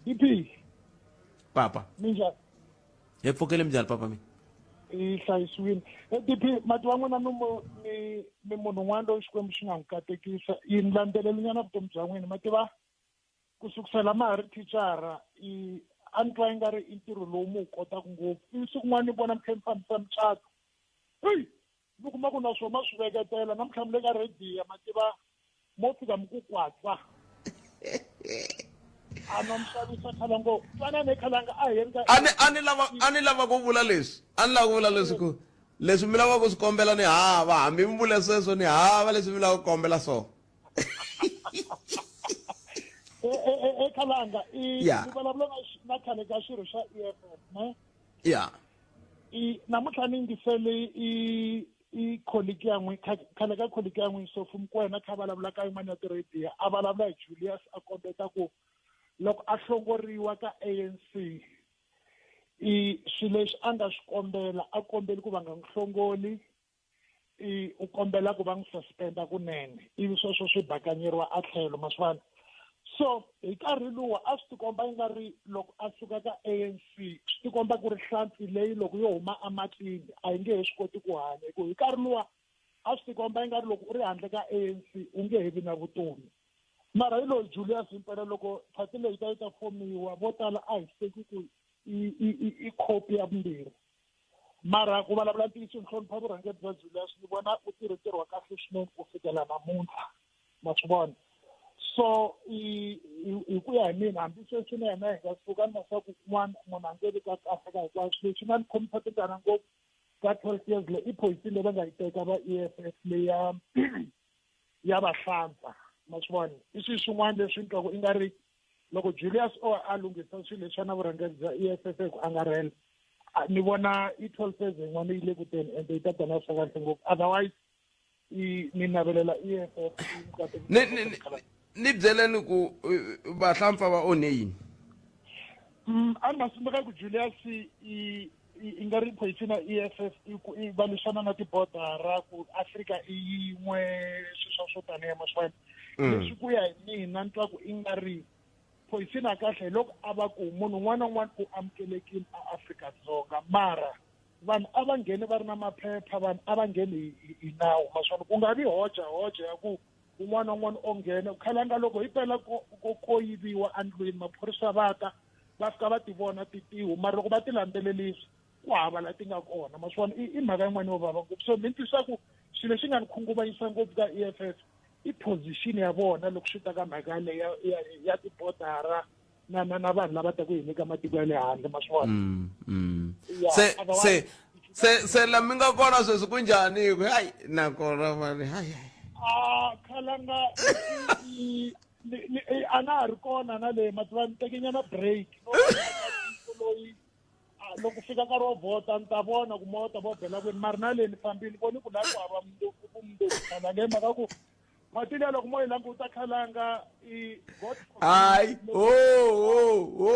DP papa minjhani hi pfukile minjhani papa mi yi hlayisiwile e DP mati wa n'wina mi mi mi munhu un'wana loyi Xikwembu xi nga n'wi katekisa yi ni landzelelinyana vutomi bya n'wina ma tiva ku sukusela ma ha ri thicara i a ni twa i nga ri i ntirho lowu mu wu kotaka ngopfu ivi siku n'wana ni vona mi tlhe mi fambisa mucato eyi mi kuma ku na swona ma swi veketela namuntlha mi le ka rediyo ma tiva mo fika mi ku kwatsa a no mi xavisa khalango twanani khalanga a hi ka a ni a ni lava a ni lava ku vula leswi a ni lava ku vula leswi ku leswi mi lava ku swi kombela ni hava hambi mi vule sweswo ni hava leswi mi lava ku kombela swona ekhalanga i Yeah. mi vulavula na xi- na khale ka xirho xa EFF ne ya i namuntlha ni yingisele i I colleague ya n'wi khale ka colleague ya n'wi Sophie Mokoena kha vulavula ka yin'wana ya tirhediyo a vulavula hi Julius a kombeta ku loko a hlongoriwa ka ANC i swilo leswi a nga swi kombela a kombeli ku va nga n'wi hlongoli i u kombela ku va n'wi suspenda kunene ivi sweswo swi bakanyeriwa a tlhelo ma swi vona so hi nkarhi luwa a swi tikomba yi nga ri loko a suka ka ANC swi tikomba ku ri hlampfi leyi loko yo huma ematini a yi nge he swi koti ku hanya hi ku hi nkarhi luwa a swi tikomba yi nga ri loko u ri handle ka ANC u nge he vi na vutomi mara hi loyi Julius impela loko phati leyi ta yi ta fomiwa vo tala a hi seki ku i khopi ya vumbirhi mara ku vulavula ntiyiso ni hlonipha vurhangeri bya Julius ni vona u tirhe ntirho wa kahle swinene ku fikela namuntlha ma swi vona so hi ku ya hi mina hambi sweswi na yena hi nga suka ni maswaku kun'wana munhu a nge vi ka kahle ka hinkwaswo lexi nga ni khomisa tingana ngopfu ka 12 years leyi i position leyi va nga yi teka va E_F_F leya ya vahlampfa ma swi vona i swilo swin'wana leswi ni twaku i nga ri loko Julius o a lunghisa swilo leswi na vurhangeri bya E_F_F hi ku angarhela ni vona i 12 years yin'wana yi le ku teni ende yi ta tana swa kahle ngopfu otherwise i ni navelela E_F_F ni ni ni byeleni ku vahlampfa va onhe yini a ni nga swi ku Julius i i nga ri position ya EFF i ku i va lwisana na tibodara ku Afrika i yin'we swilo swa swo taniya maswona leswi ku ya hi mina ni twa ku i nga ri position ya kahle hi loko a va ku munhu un'wana na un'wana u amukelekile aAfrika-Dzonga mara vanhu a va ngheni va ri na maphepha vanhu a va ngheni hi nawu maswona ku nga vi hoja hoja ya ku un'wana na un'wana o nghena khalanga loko hi pela ko ko yiviwa endlwini maphorisa va ta va fika va ti vona titiho mara loko va ti landzelelisa ku hava la ti nga kona ma swi vona i mhaka yin'wana yo vava ngopfu so mi ni twisisa ku xilo lexi nga ni khunguvanyisa ngopfu ka E F F i position ya vona loko swi ta ka mhaka yaleyo ya ya tibodara na na na vanhu lava taku hi nyika matiko ya le handle ma swi vona mm, mm. Ya, se se otherwise- se se la mi nga kona sweswi ku njhani ku hayi nakona mani hayi hayi. a khalanga a na ha ri kona na le mativa ni tekenyana break no loyi loko fika nkarhi wo vhota ni ta vona ku moya ta va bela kwini mara na le ni fambile voni ku laha ku hava mundzuku vumundzuku khalanga hi mhaka ku mati liya loko mo yi languta khalanga i god hayi ho ho ho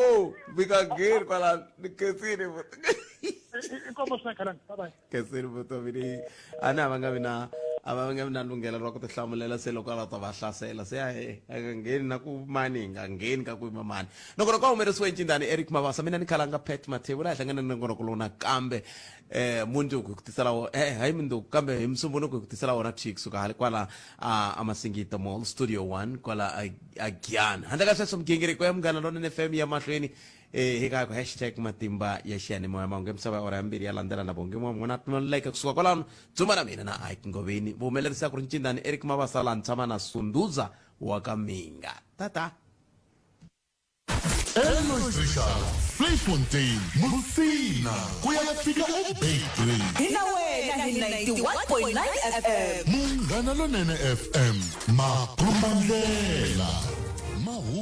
mi nga ngheni kwala ni khensile inkomo swinene khalanga bye bye khensile vutomi leyi a ni a va nga vi na a va nga vi na lunghelo ra ku tihlamulela se loko a va ta va hlasela se a a nga ngheni na ku mani hi nga ngheni ka ku yima mani nongonoko wa humelerisiwe ncindani Eric Mabasa mina ni khalanga Pat Mathebula hi hlangana ni nongonoko lowu nakambe eh mundzuku hi ku tisela wo eh hayi mundzuku kambe hi musumbunuku hi ku tisela wona thi kusuka hale kwala a amasingita mall studio 1 kwala a Giyani handle ka sweswo migingiriko ya munghana lonene FM ya mahlweni eh hi ka ku hashtag matimba ya xiyanimoya mahungu ya misava ya ora ya mbirhi ya landzela na bonge mwa n'wana tinoleka kusuka kwalano dzuma na mina na Ike Ngoveni vuhumelerisi a ku ri ncindani Eric Mabasa la ntshama na Sunduza wa ka Minga tata Elnostrishara, Vleifontein, Musina, ku ya fika eBeitbridge. Hi na wena hi 91.9 FM. Munghana Lonene FM, makombandlela. Mahungu.